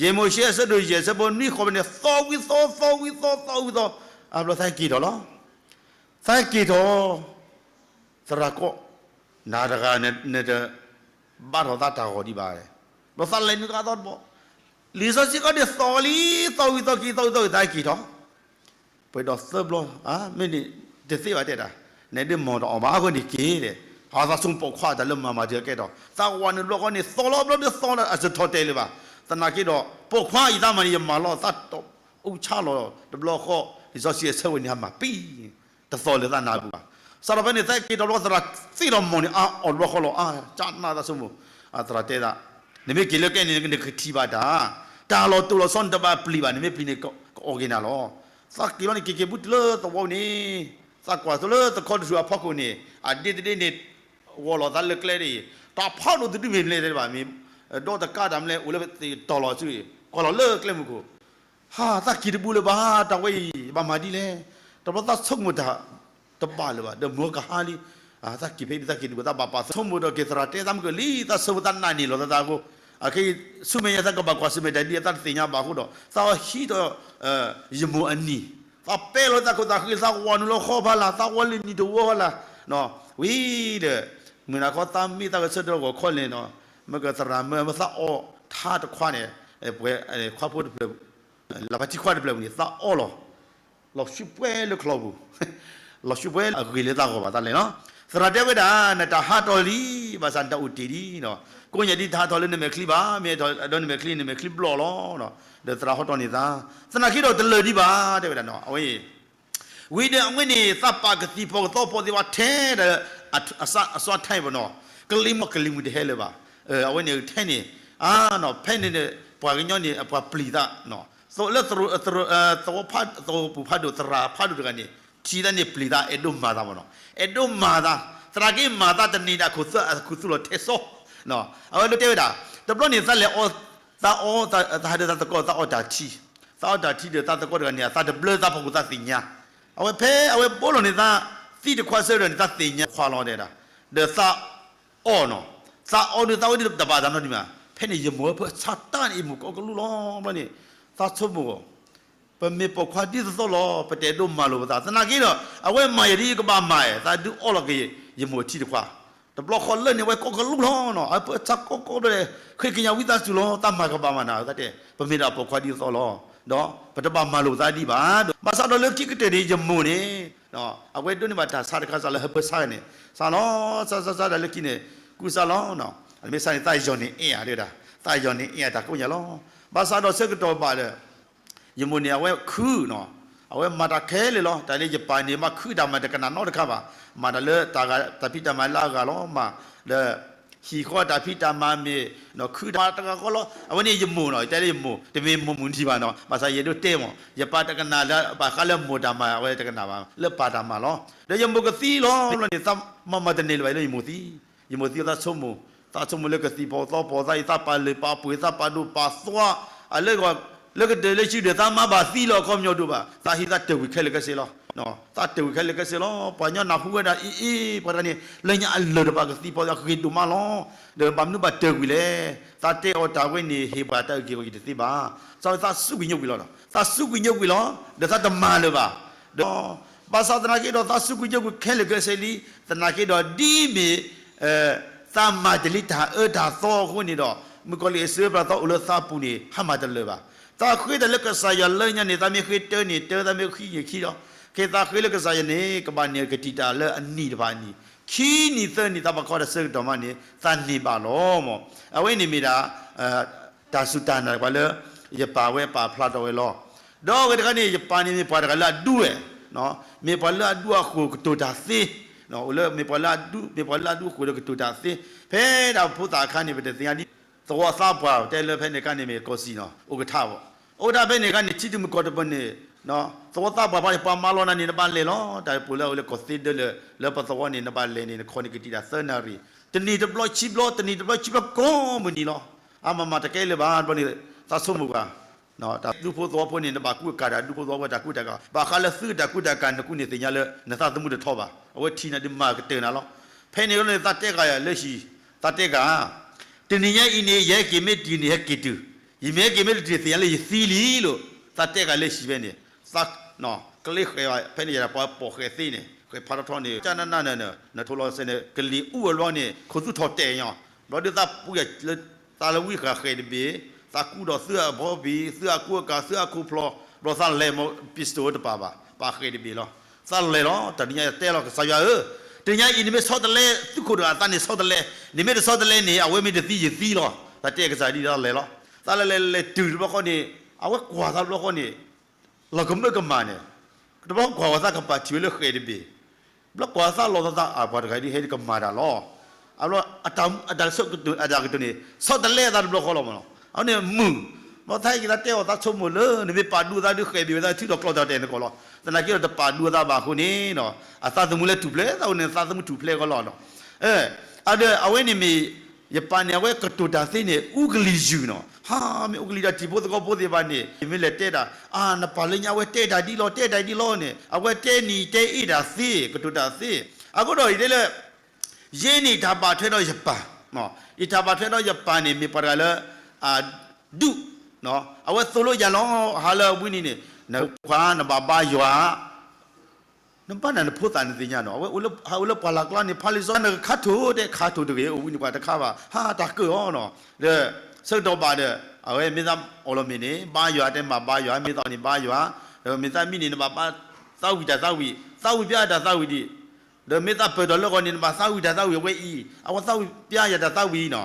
ယဲၢ်မိၤၡ့အဆၢဒိၣ်ယဲၢ် ဆၢဖိနွံဃီၤဖဲန့ၣ် သီဝံၤသီ သီဝံၤသီ သီဝံၤသီ အဘျီသးက့ၤထီၣ်လီၤ. သးက့ၤထီၣ် သရၣ်ကိး နၤတဂၤ နတဘါထီၣ်သးတၢ်ဂီၤဒံးဘၣ်. ဒီးသးလဲၤနုာ်ကသီတဘီ လံာ်စီဆှံခီဒ်သီလံ သီဝံၤသီခံ သီဝံၤသီဝံၤ သးက့ၤထီၣ် ပှဲၤဒီးသၢဘျီ မ့ၢ်န့ၣ် တသ့ဘၣ်တဲဒၣ် နဒုးမီၤတအီၣ်ဘၣ်အဃိန့ၣ်က့ၤဒီး အသးဆိကမိၣ်ပိာ်ခွါတၢ်လၢမၤမၤတုၤအကဲထီၣ် သးဝၤနုာ်တဘျီဃီန့ၣ် သီလီၤဘျီဒီးသီလီၤ အစထီၣ်တဲာ်လၢၤဘၣ်. သနာ်က့ဒီး ပိာ်ခွါအံၤသးမၤန့ၣ် ယမၤလီၤသးတီၢ်အူဆါလီၤတဘျီဃီ လံာ်စီဆှံအဆၢဝဲန့ၣ် ဟးမၤပံ တသီၣ်လၢသးနၢ်ပူၤဘၣ်. စးထီၣ်ဖဲန့ၣ် သးက့ၤထီၣ်ဘျီသရၣ်သ့ၣ်ထီၣ်မီၤန့ၣ် အအီၣ်တဘျီဃီလီၤ အကနၣ်သးဆိကမိၣ် သရၣ်တဲသး နမ့ၢ်က့ၤလၢကျဲန့ၣ် နကထံၣ်ဘၣ်တၢ် တၢ်လီၤတိၢ်လီၤဆီနတဘၣ်ပျံၤဘၣ် နမ့ၢ်ပျံၤန့ၣ် ကအီၣ်က့ၤနၤလီၤ. သးက့ၤလီၤန့ၣ် က့ၤက့ၤဘူးတုၤလၢသဝီန့ၣ် သးကွၢ်သိလၢသခီတထူၣ်အဖီခိၣ်န့ၣ် အဒ့တဒ့န့ၣ် ဝီၤလီၤသးလၢကျဲဒ်အံၤ တၢ်ဖးဒိၣ်တဒုမ့ၢ်မနုၤလဲၣ်ဘၣ် မ့ၢ်ဒီးတကးတၢ်မနုၤလဲၣ် အိၣ်လၢတီၢ်လီၤဆူ ကွၢ်လီၤလၢကျဲမုၢ်ခိၣ် ဟါ သးက့ၤတဘူးလၢၤဘၣ် တၢ်ဝဲအံၤ ဘၣ်မၤဒ်လဲၣ်. တဘျီသးဆိကမိၣ်တၢ်တဘၣ်လၢၤဘၣ် ဒီးမုၢ်ကဟါလံ သးက့ၤဖဲအံၤ သးက့ၤတဘူး သးဘၣ်ပာ်ဆိကမိၣ်ဒီးက့ၤသရၣ်တဲသးမုၢ်ကလံ သးဆၢဖိသးနာ်န့ၢ်လီၤသးသးအဃိ အခဲအံၤ ဆူမဲာ်ညါသးကဘၣ်ကွၢ်ဆူမဲာ်တၢ်ဒ်အသးတသ့ၣ်ညါဘၣ်အဃိဒီး သးဟံးဒီး ယမိၢ်အနံၣ် သးပဲလီၤသးခိၣ်သးဃ့ သးဝၤနုာ်လီၤဃီဖးလာ် သးဝၤလၢနံၣ်တဝီဖးလာ် ဝံၤဒီး မုၢ်နၤခီသးမ့ၢ်သးကဆၢထၢၣ်ဂီၤခီလဲၣ်နီၤ မ့ၢ်ကသရၣ်မၢမ့ၢ်သးအီၣ်ထါတခွါန့ၣ် ပှဲၤခွါဖိတဖျၢၣ် လၢပှၤထံခွါတဖျၢၣ်ပူၤန့ၣ် သးအီၣ်လီၤ လီၤဆူပှဲၤလၢချီပူၤ လီၤဆူပှဲၤအဂ့ၤလၢသးဂီၢ်ဘၣ်သးလဲၣ်နီၤ သရၣ်တဲဝဲဒၣ် နတၢ်ဟးထီၣ်လံ ဘၣ်ဆၣ်နတၢ်အိၣ်တ့ၢ်လံနီၤ ကိးညါဒ်တဟးထီၣ်လၢနမဲာ်ချံဘၣ် မ့ၢ်ဟးထီၣ်ဒီးနမဲာ်ချံ နမဲာ်ချံဘျီၣ်လီၤ ဒီးသရၣ်ဟီထီၣ်န့ၢ်သး သနာ်က့ဒီးတလၢာ်ဒံးဘၣ် တဲဝဲဒၣ်နီၤ အဝဲ ဝံၤဒီးအဝဲန့ၣ် သးပာ်ကသံၣ်ဖီၣ်ကသီဖီၣ်သ့ဝဲထဲဒီး အစွါထဲပနီၤ ကလံၤမုၢ်ကလံၤမုၢ်တဟဲလၢၤဘၣ် အဝဲန့ၣ်ထဲန့ၣ် ဖဲန့ၣ် ပှၤကညီန့ၣ် ပှၤပျံၤသး သိးလၢ သဝီပူၤဖးဒိၣ် သရၣ်ဖးဒိၣ်တဂၤန့ၣ် ထံၣ်သးန့ၣ်ပျံၤသး အဲၣ်ဒိးမၤသးမနီၤ အဲၣ်ဒိးမၤသး သနာ်က့မၤသးတန့ၢ်ဒၣ်ခိၣ်သူ အခိၣ်သူလီၤထဲစီ အဝဲဒိးတဲဝဲဒၣ် တဘျီန့ၣ် သးလဲၤအီ သးအီ သးဟးဒီးသးသကိး သးအီတၢ်ထံ သးအီတၢ်ထံဒီးသးသကိးတဂၤန့ၣ် အသးတဘျၢသးဖီခိၣ်သးသ့ၣ်ညါ အဝဲဖဲအဝဲဘိလီၤန့ၣ်သး သံတခွါဆၢဒီးန့ၣ် သးသ့ၣ်ညါခွါလီၤတဲဒၣ် ဒီးသးအီၣ်နီၤ သးအီၣ်ဒီးသးဝဲဒၣ်တဘၣ်သးနီတမံၤဘၣ် ဖဲန့ၣ်ယမိၢ်ဝဲဖၢဆါတၢ်န့ၣ် ယမိၢ်ကီကလူလီၤ ဘျီန့ၣ် သးဆိကမိၣ် ပမ့ၢ်ပိာ်ခွါဒ်သိးသိးလီၤ ပတအဲၣ်ဒိးမၤလိာ်ပသး သနာ်က့ဒီး အဝဲမၤယၤဒ်ယကဘၣ်မၤ သးဒုးအီၣ်လီၤက့ၤ ယမိၢ်ထံတခွါ တဘျီဃီလၢန့ၣ် အဝဲကီကလူလီၤနီၤ အဝဲဖၢဆါကီကီဘျီ ဃ့ကညးဝံသးစူၤလီၤ သးမၤကဘၣ်မၤနၤ သးတဲ ပမ့ၢ်ဒၣ်ပိာ်ခွါဒ်သိးလီၤ ဒီးပတဘၣ်မၤလိာ်ပသးဒံးဘၣ် ဘၣ်ဆၣ်ဒီးလၢခံကတၢၢ်န့ၣ် ယမိၢ်န့ၣ် အဝဲဒိးန့ၢ်ဘၣ်တၢ်ဆါတခါစးလၢဟၢဖၢဆါန့ၣ် စးလီၤ စးစးစးဒၣ်လၢခံန့ၣ် ကူစးလီၤ မ့ၢ်ဆါန့ၣ် သးယီၤန့ၢ်အဲၣ်ဧါတဲဒၣ် သးယီၤန့ၢ်အဲၣ်ဧါတၢ်ကိးညါလီၤ ဘၣ်ဆၣ်ဒီးဆၢကတီၢ်ဘၣ်ဒီး ယမိၢ်န့ၣ် အဝဲခုနီၤ အဝဲမၤတၢ်ခဲလၢာ်လီၤ တၢ်လၢယပာ်န့ၣ် မၤခုတၢ်မၤတကနၣ်နီတခါဘၣ် မၤတၢ်လၢတၢ်ဂၤ တၢ်ဖံးတၢ်မၤလၢအဂၤလီၤ မၤလၢ ဟံၣ်ဃီတၢ်ဖံးတၢ်မၤမ့ၢ် ခုတၢ်မၤတဂၤဃီလီၤ. အဝဲန့ၣ်ယမိၢ်နီၤ, ယတဲလၢယမိၢ်, တမ့ၢ်မိၢ်မုၢ်နံၤဘၣ်နီၤ, ဘၣ်ဆၣ်ယအဲၣ်ဒိးတဲမး, ယပာ်တကနၣ်လၢ ဘၣ်ဃးလၢမိၢ်တၢ်မၤ အဝဲတကနၣ်ဘၣ် လၢပၢ်တၢ်မၤလီၤ. ဒီးယမိၢ်ကသံလီၤန့ၣ် သးမၤမၤတန့ၢ်လၢၤဘၣ်လၢယမိၢ်သံ, ယမိၢ်သံသးဆိကမိၣ်, သးဆိကမိၣ်လၢကသံၣ်ဖီသီဖီသးအံၤ သးပာ်လုၢ်ပာ်ပှ့ၤ သးပာ်ဒိၣ်ပာ်သွါ, အလၢ လၢကဒၢးလၢဆံဒၢး သးမၤဘၣ်သံလီၤ အခီပညီဒိၣ်ဘၣ်, သးဟံးသးတၢၢ်ကွံာ်ခဲလၢာ်ခဲဆ့လီၤ. သးတၢၢ်ကွံာ်ခဲလၢာ်ခဲဆ့လီၤ. ပှၤကညီနၢ်ဟူဝဲဒၣ်အံၤအံၤ ပှၤတဂၤန့ၣ် လၢညါအလၢၢ်တပာ်ကသံၣ်ဖီသး ဂ့ၤဒိၣ်မးလီၤ. ဒီးဘၣ်မနုၤဘၣ်တၢၢ်ကွံာ်လဲၣ်. သးတဲအီၤတၢ်ဝဲန့ၣ် ဟ့ၣ်ပှၤတၢ်အုၣ်က့ၤခီၣ်က့ၤတသ့ဘၣ်. သးစူးကွံာ်ညိကွံာ်လီၤ. သးစူးကွံာ်ညိကွံာ်လီၤ. ဒီးသးတမၤလၢၤဘၣ်. ဒီး ဘၣ်ဆၣ်သနာ်က့ဒီး သးစူးကွံာ်ညိကွံာ်ခဲလၢာ်ခဲဆ့လံ. သနာ်က့ဒီး ဒ်မ့ၢ် သးမၤတ့ၢ်လံတၢ်အၢတၢ်သီအဃိန့ၣ်ဒီး မုၣ်ကီၤလံၢ်အစိပျၢ်သီအိၣ်လၢသးပူၤန့ၣ် ဟးမၤတလၢၤဘၣ်. သးဃ့တၢ်လၢကစၢ်ယွၤလၢညါန့ၣ် သးမ့ၢ်ဃ့တၢန့ၣ်တၢ, သးမ့ၢ်ဃ့န့ၣ်ဃ့လီၤ. ခဲသးဃ့လၢကစၢ်ယွၤန့ၣ် ကဘၣ်န့ၢ်ကတံာ်တာ်လၢအနံၣ်တဖၣ်အနံၣ်, ခံနံၣ်သၢနံၣ် သးဘၣ်ကီတၢ်ဆၢကတီၢ်မးန့ၣ် သးန့ၢ်ဘၣ်လီၤမး. အဝဲန့ၣ်မ့ၢ်ဒၣ် တၢ်စူၢ်တၢ်နာ်ပှၤလၢ ယပၢ်ဝဲပာ်ဖျါထီၣ်ဝဲလီၤ. ဒီးအဂ့ၢ်တခါန့ၣ် ယပၢ်န့ၣ်မ့ၢ်ပှၤတဂၤလၢအဒူဝဲ, မ့ၢ်ပှၤလၢအဒူအဃိာ်ကတိၤတၢ်သ့, အိၣ်လၢမ့ၢ်ပှၤလၢအဒူ, မ့ၢ်ပှၤလၢအဒူအဃိာ်ဒီးကတိၤတၢ်သ့, ဖဲဒၣ်ဖိသၣ်အခါန့ၣ် ပတသ့ၣ်ညါဒ် သဝီသးပှၢ် တဲလၢဖဲန့ၣ်အခါန့ၣ်မ့ၢ်ကီၢ်စံၣ်နီၤ အိၣ်ကထါဘၣ်, အိၣ်ကထါဖဲန့ၣ်အခါန့ၣ် ထံတမုၢ်ကီၢ်တပၤန့ၣ် သဝီသးပှၢ်ဖဲန့ၣ် ပှၤမၤလီၤနၤန့ၣ် နဘၣ်လဲၤလီၤ. တၢ်ပူၤလၢအအိၣ်လၢကီၢ်သ့ဒၢလၢ လၢပသဝီန့ၣ် နဘၣ်လဲၤန့ၣ် နခီန့ၣ်ကတံာ်တာ်သၢနၣ်ရံၣ်, တနံၤတဘျီခံဘျီ တနံၤတဘျီခံဘျီကိးမုၢ်နံၤလီၤ. အါမးမးတကဲလၢၤဘၣ်ဘျီန့ၣ် သးဆိကမိၣ်ကွၢ် တၢ်ဒူဖိသဝီဖိန့ၣ် နဘၣ်ကူအကၤတၢ်ဒူဖိသဝီဖိတၢ်ကူတၢ်ကၤ, ဘၣ်ဃးလၢသုတၢ်ကူတၢ်ကၤ နကူန့ၣ်သ့ၣ်ညါလၢ နသးသမူတထီဘၣ်, အဝဲထံၣ်နၤဒုးမၤကတၢၢ်နၤလီၤ. ဖဲန့ၣ်လီၤန့ၣ် သးတဲဂၤယၤလၢဟံၣ်, သးတဲဂၤ တနံၤညါအံၤန့ၣ် ယဟဲက့ၤမ့ၢ်တုၤန့ၣ် ဟဲက့ၤတုၤ, ယမ့ၢ်ဟဲက့ၤမ့ၢ်တတုၤ သ့ၣ်ညါလၢယသံလံလိၤ, သးတဲဂၤလၢဟံၣ်ဖဲန့ၣ်, သး ကလ့ဃဲၤဘၣ် ဖဲန့ၣ်ယၤပှၤပိာ်ဃဲၤသ့န့ၣ် ဃဲၤဖးထီထီန့ၣ် ကနနနန နထိလီၤစဲန့ၣ် ကလံၤအူအဘျီန့ၣ် ခိၣ်သူထီၣ်တဲာ်ညီ, ဘျီဒုးသးပူၤယၤလၢ သးလၢဝံဃာ်ဃဲၤတဘ့ၣ်, သးကူဒီးသုအဘီဘံၣ် သုအကူအကၤ သုအခိၣ်ဖျီ, ဘျီသးလဲၤမ့ၢ် ပံစတိၣ်တပာ်ဘၣ် ပာ်ဃဲၤတဘ့ၣ်လီၤ. သးလဲၤလီၤ. တနံၤညါယတဲလီၤ ကစၢ်ယွၤဧၢ, တနံၤညါအံၤ နမ့ၢ်ဆီတလဲ သုးခိၣ်တဂၤအသးန့ၣ်ဆီတလဲ, နမ့ၢ်တဆီတလဲန့ၣ် အဝဲမ့ၢ်တသံယသံလီၤ. သးတဲကစၢ်ဒ်သးလဲၤလီၤ. သးလဲၤလဲၤလဲၤတုၤတဘျီဃီန့ၣ် အဝဲကွၢ်သးတဘျီဃီန့ၣ် လီၤကမၢကမၣ်န့ၣ်, တဘျီကွၢ်ဝဲသးကပာ်ထံၣ်ဝဲလၢဃဲၤတဘ့ၣ်, ဘျီကွၢ်သးလီၤသးသး အပှၤတဂၤဒ်ဟဲကမၤတၢ်လီၤ. အဘျီ အတၢ်ဆၢကတီၢ် အတၢ်ကတိၤန့ၣ် ဆီတလဲအသးတဘျီဃီလီၤမးနီၤ. အဝဲန့ၣ်မုာ်, ဘျီသးဟဲက့ၤသးတဲအီၤ သးဆိကမိၣ်လၢ နမ့ၢ်ပာ်ဒူသးဒုးဃဲၤဘ့ၣ်ဝဲသး ထုးထီၣ်ကျီၢ်တၢ်တဲာ်နကိာ်လီၤ. သနာ်က့ဒီးတပာ်ဒူသးဘၣ်အဃိန့ၣ်နီၤ အသးသမူလၢထူၣ်ဖျဲး သးအိၣ်န့ၣ် သးသမူထူၣ်ဖျဲးကီးလီၤနီၤ. အဒီးအဝဲန့ၣ်မ့ၢ် ယပၢ်န့ၣ် အဝဲကတိၤတၢ်သ့န့ၣ် အူကလံၤယုာ်နီၤ, ဟါ မ့ၢ်အူကလံၤတၢ်တံၤဖိသကိးဖိသ့ၣ်တဖၣ်န့ၣ် ယမ့ၢ်လဲၤတဲတၢ် အါ နပၢ်လၢညါ အဝဲတဲတၢ်ဒ်လီၤ တဲတၢ်ဒ်လီၤန့ၣ် အဝဲတဲနံၤတဲအ့ၣ်တၢ်သ့ ကတိၤတၢ်သ့. အဃိဒီးယတဲလၢ ယဲန့ၣ်တၢ်ဘၣ်ထွဲဒီးယပၢ်, ယတၢ်ဘၣ်ထွဲဒီးယပၢ်န့ၣ် မ့ၢ်ပှၤတဂၤလၢ အဒူၣ်, အဝဲသိၣ်လိယၤလီၤ ဟါလၢအဝံၤန့ၣ်န့ၣ် နခွါနဘၣ်ဘါယွၤ နဘၣ်နၤနဖိသၣ်နသ့ၣ်ညါနီၤ အဝဲအိၣ်လၢ ဟးအိၣ်လၢပှၢ်လၢ်ကျါန့ၣ် ဖးလံာ်စီဆှံ နကခါထိၣ်တဲ ခါထိၣ်တဂ့ၤ အိၣ်ဝံၤန့ၣ်ပှၤတခါဘၣ် ဟါတၢ်ကၢၣ်အီၤနီၤ. ဒီး ဆၢကတီၢ်ဘၣ်ဒီး အဝဲမ့ၢ်သးအိၣ်လီၤမ့ၢ်န့ၣ် ဘါယွၤတဲမ့ၢ်ဘါယွၤ မ့ၢ်သးအိၣ်န့ၣ်ဘါယွၤ ဒီးမ့ၢ်သးမံန့ၣ် နဘၣ်ဘါသးဝံၣ်တၢ်သးဝံၣ် သးဝံၣ်ပျါတၢ်သးဝံၣ်ဒံး ဒီးမ့ၢ်သးပၢၢ်ထီၣ်လၢဂီၤန့ၣ် နဘၣ်သးဝံၣ်တၢ်သးဝံၣ်အဝဲအံၤ အဝဲသးဝံၣ်ပျါယၤတၢ်သးဝံၣ်နီၤ.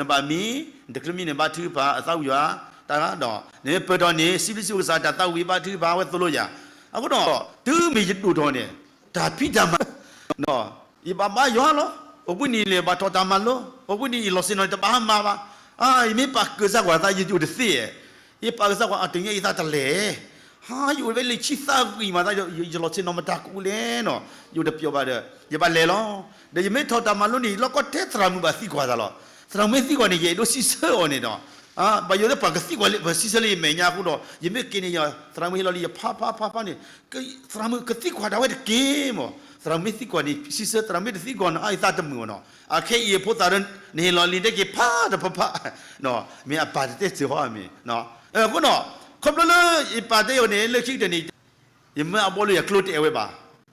နဘၣ်မံ နတချုးမံန့ၣ် ဘါထုကဖၣ် အသးဝံၣ်ယွၤ တၢ်ဒီး နမ့ၢ်ပၢၢ်ထီၣ်န့ၣ် စံးဘျုးစံးဖှိၣ်ကစၢ်တၢ်သးဝံၣ် ဘါထုကဖၣ် အဝဲသိၣ်လိယၤ. အဃိဒီး တုၤမ့ၢ်ယဒိၣ်ထီၣ်န့ၣ် တၢ်ဖံးတၢ်မၤ ယဘၣ်ဘါယွၤလီၤ. အိၣ်ဘှံးနံၤလၢဘၣ်ထီၣ်တၢ်မၤလိ အိၣ်ဘှံးနံၤယလီၤဆ့ၣ်နီၤ တဘၣ်ဟးမၤဘၣ်. ယမ့ၢ်ပာ်ကၢၢ်စၢ်ကွၢ်သး ယအိၣ်တသ့ဧါ. ယပာ်ကၢၢ်စၢ်ကွၢ် အတနံၤညါအံၤသးတလဲၤ ဟါ ယအိၣ်ဝဲလၢဆံသးဝံၣ်မးသး ယလီၤဆ့ၣ်နီၤမတၤကူလဲၣ်နီၤ ယအိၣ်တပျီဘၣ်ဒီး ယဘၣ်လဲၤလီၤ. ဒီးယမ့ၢ်ထီၣ်တၢ်မၤလိန့ၣ် ယလီၢ်ကီၢ်ထဲသရၣ်မုၣ်ဘၣ်သံကွၢ်သးလီၤ. သရၣ်မုၣ်မ့ၢ်သံကွၢ်န့ၣ် ယအဲၣ်ဒိးစံးဆၢအီၤန့ၣ်ဒီး ဘၣ်ယိၣ်လၢပှၤကသံကွၢ်လၢပှၤစံးဆၢလၢယမဲာ်ညါအဃိဒီး ယမ့ၢ်က့ၤန့ၣ် သရၣ်မုၣ်ဟ့ၣ်လီၤလံယဖးဖးဖးဖးန့ၣ် သရၣ်မုၣ်ကသံကွၢ်တၢ်ဝဲတက့ၢ်မး. သရၣ်မုၣ်မ့ၢ်သံကွၢ်န့ၣ် စံးဆၢ သရၣ်မုၣ်မ့ၢ်တသံကွၢ်နီၤ အအံၤသးတမုာ်ဘၣ်နီၤ. အခဲအံၤအဖိသၣ်ဒီး နဟ့ၣ်လီၤလံတဲက့ၤဖးတဖးဖး မ့ၢ်အပၢ်တတဲစၢၤဟီမ့ၢ် အဃိနီၤ ခီဖျိလၢယပၢ်တဲအီၤန့ၣ် လၢခံကတၢၢ်န့ၣ် ယမ့ၢ်အဘီလၢယကျိတအဲၣ်ဝဲဘၣ်.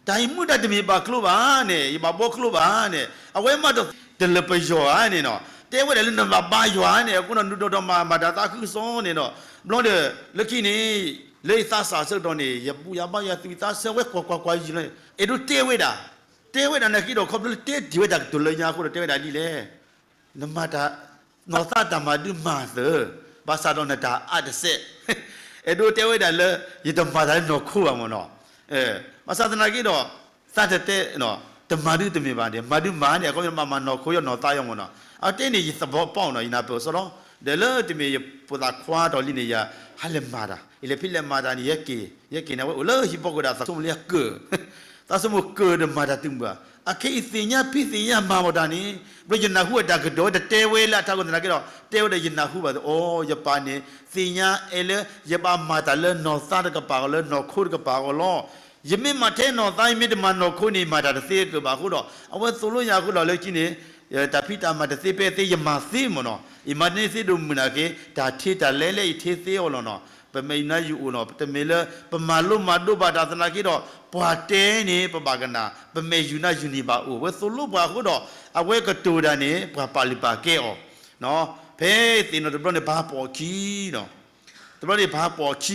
တၢ်အံၤမ့ၢ်တၢ်တမ့ၢ်ဘၣ်ကျိဘၣ်န့ၣ် ယဘၣ်ဘီကျိဘၣ်န့ၣ် အဝဲမးဒီးတလၢပယီၤဧါန့ၣ်နီၤ တဲဝဲဒၣ်လၢနဘၣ်ဘါယွၤန့ၣ် အဃိနီၤ နုာ်ဒီးဒီးမၤမၤတၢ်သးခုကစီၣ်န့ၣ်ဒီး ဘျီဒီး လၢခံန့ၣ် လၢယသးစၢ်ဆၢကတီၢ်န့ၣ် ယဘူၣ်ယၤဘါယွၤ သူၣ်ဝံၣ်သးဆၢဝဲကွၢ်ကွၢ်ကွၢ်ယံၤလီၤ အဲၣ်ဒိးတဲဝဲဒၣ် တဲဝဲဒၣ်နာ်က့ဒီး ခီဖျိလၢတဲတ့ၢ်ဝဲတၢ်ကတိၤလၢညါအဃိဒီး တဲဝဲဒၣ်ဒ်လဲၣ် နမၤတၢ် နီၢ်သးတၢ်မၤဒုးမၤသၢၣ် ဘၣ်ဆၣ်ဒီးနတၢ်အါတစဲး အဲၣ်ဒိးတဲဝဲဒၣ်လၢ ယတမၤတၢ်လၢနီၢ်ခိဘၣ်မ့ၢ်နီၤ ဘၣ်ဆၣ်သနာ်က့ဒီး သးတတဲ တမၤဒုတမ့ၢ်ဘၣ်န့ၣ် မၤဒုမၤန့ၣ် အခီပညီမၤနီၢ်ခိယီၢ်နီၢ်သးယီၢ်မ့ၢ်နီၤ. အတဲန့ၣ် ယသဘီပီၣ်နီၤ ယနၢ်ပၢၢ်အီၤစ့ၢ်ကီး ဒီးလၢတမ့ၢ်ယဖိသၣ်ခွါတီၢ်လံန့ၣ် ယဟးလဲၤမၤတၢ် ယလဲၤဖံးလဲၤမၤတၢ်န့ၣ် ယက့ၤ ယက့ၤန့ၣ် အဝဲအိၣ်လၢဟံၣ်ဖိဃီဒီး သးဆိကမိၣ်လၢယကၢၢ် သးဆိကမိၣ်ကၢၢ်ဒီးမၤတၢ်တုၤမုၢ်ဘၣ် အခဲအံၤသ့ၣ်ညါဖံးသ့ၣ်ညါမၤမီၢ်တၢ်န့ၣ် ဘျီယနၢ်ဟူအတၢ်ကတိၤ တတဲဝဲလၢအထးခိၣ်သနာ်က့ဒီး တဲဝဲဒီးယနၢ်ဟူဘၣ်သ့ၣ် အိ ယပၢ်န့ၣ် သ့ၣ်ညါအဲၣ်လၢ ယဘၣ်မၤတၢ်လၢနီၢ်သးတကပၤအဂီၢ် လၢနီၢ်ခိတကပၤအဂီၢ်လီၤ. ယမ့ၢ်မၤထဲနီၢ်သး ယမ့ၢ်တမၤနီၢ်ခိန့ၣ် မၤတၢ်တသ့ကၢၢ်ဘၣ်အဃိဒီး အဝဲသိၣ်လိယၤအဃိဒီးလၢခံန့ၣ် တၢ်ဖံးတၢ်မၤတသ့ဖဲသ့ ယမၤသ့မ့ၢ်နီၤ ယမၤန့ၢ်သ့ဒိၣ်မုၢ်နာ်က့ တၢ်ထံတၢ်လဲလဲၣ် ယထံသ့အီၤလီၤနီၤ ပမဲာ်ယူၤနါယူၤအိၣ်နီၤ တမ့ၢ်လၢ ပမၤလိမၤဒိးဘၣ်တၢ်သနာ်က့ဒီး ပှၤတဲန့ၣ် ပဘၣ်ကနၣ် ပမဲာ်ယူၤနါယူၤန့ၣ်ဘၣ်အိၣ် အဝဲသိၣ်လိပှၤအဃိဒီး အဝဲကတိၤတၢ်န့ၣ် ပှၤပာ်လုၢ်ပာ်ကဲအီၤ ဖဲသ့ၣ်နီၣ်တဘျီန့ၣ် ပဟးပိာ်အခံနီၤ တဘျီန့ၣ် ပဟးပိာ်အခံ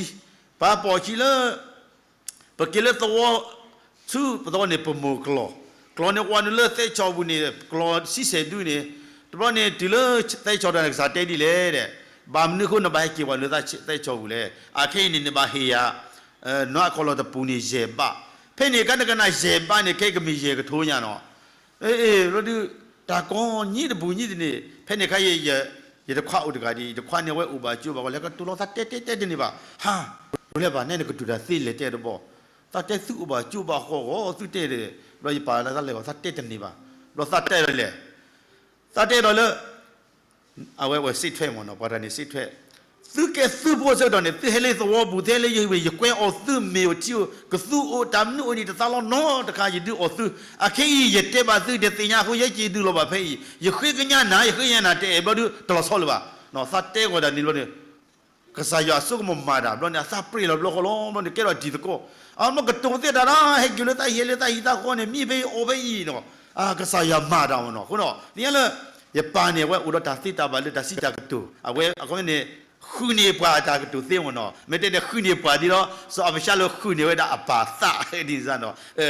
ပဟးပိာ်အခံလၢ ပက့ၤလၢသဝီ ဆူပသဝီန့ၣ် ပမိၢ်ကျီၢ် ကျီၢ်န့ၣ် ဝၤနုာ်လၢသဲဆီၣ်ပူၤန့ၣ် ကျီၢ်ဆံဆဲၣ်ဒုန့ၣ် တဘျီန့ၣ် တုၤလၢသဲဆီၣ်တၢ်န့ၣ် ကစၢ်တဲဒ်လဲၣ်ဒီး ဘၣ်မနုၤအဃိနဘၣ်ဟဲက့ၤဝၤနုာ်လၢသဲဆီၣ်ပူၤလဲၣ် အခဲအံၤန့ၣ် နဘၣ်ဟ့ၣ်ယၤ နွါအခီၣ်လီၢ်တပူၤန့ၣ် ယဲၢ်ဘး ဖဲန့ၣ်အခါနကနၣ်ယဲၢ်ဘးန့ၣ် ခဲအံၤကမ့ၢ်ယဲၢ်ကထိညါနီၤ အ့ ဘျီဒုး တၢ်ကိးညံတပူၤညံတန့ၣ် ဖဲန့ၣ်အခါ ယတခွါအိၣ်တဂၤဒ်အံၤ ယတခွါန့ၣ် အဝဲအိၣ်ဘၣ်ကၠိဘၣ်ဃီ လဲၤကတိၤလီၤ သးတဲတဲတဲတန့ၢ်ဘၣ် ဟါ ရိၤလဲၤဘၣ် နဲနကတိၤတၢ်သ့လဲၣ်တဲတဘီ သးတဲသုအိၣ်ဘၣ်ကၠိဘၣ်ဃီဂီၤ သုတဲဒီး ဘျီယပာ်လၢသးလဲၤဂီၤ သးတဲတန့ၢ်ဘၣ် ဘျီသးတဲဒီးလဲၣ် သးတဲဒီးလၢ အဝဲဝဲစံးထွဲမ့ၢ်နီၤ ပှၤတဂၤန့ၣ်စံးထွဲ သုကဲသုဖိဆၢကတီၢ်န့ၣ် သုဟဲလၢသဝီပူၤ သုဟဲလၢယဂ့ၢ် ယကွဲးအီၣ်သုမ့ၢ်အိၣ်ထံအိၣ် ကသူအိၣ်တၢ်မနုၤအိၣ်န့ၣ် တသးလီနီတခါ ယဒုးအီၣ်သု အခဲအံၤ ယတဲဘၣ်သုတသ့ၣ်ညါအဃိ ယဲက့ၤဒုးလီၤဘၣ်ဖဲအံၤ ယဃ့ကညးနၤ ယဃ့ကညးနၤ တအဲၣ်ဘျီဒုး တလီၤဆီလၢၤဘၣ် သးတဲဂီၤဒၣ်န့ၣ်ဘျီန့ၣ် ကစၢ်ယွၤအစိကမီၤမၤတၢ် ဘျီန့ၣ် အသးပ့ၤလီၤဘျီဃီလီၤ ဘျီန့ၣ် ကဲထီၣ်တံၤသကိး အမ့ၢ်ကတိၤသ့တၢ်ဒီး ဟဲက့ၤလၢသးဟံၣ်လၢသးဟံၣ်သးဃီန့ၣ် မ့ၢ်ဖဲအံၤအီၣ်ဖဲအံၤနီၤ ကစၢ်ယွၤမၤတၢ်မ့ၢ်နီၤ အဃိဒီး သ့ၣ်ညါလၢ ယပၢ်န့ၣ် အဝဲအိၣ်ဒီးတၢ်သ့တၢ်ဘၣ်လၢတၢ်စံးတၢ်ကတိၤ အဝဲအဃိန့ၣ် ဃုန့ၢ်ပှၤအတၢ်ကတိၤသ့မ့ၢ်နီၤ မ့ၢ်တဲန့ၣ် ဃုန့ၢ်ပှၤဒ်လီၤ စီၤအၤဘၡါလိၣ်ဃုန့ၢ်ဝဲဒၣ်အပၢ်သးဒ်န့ၣ်နီၤ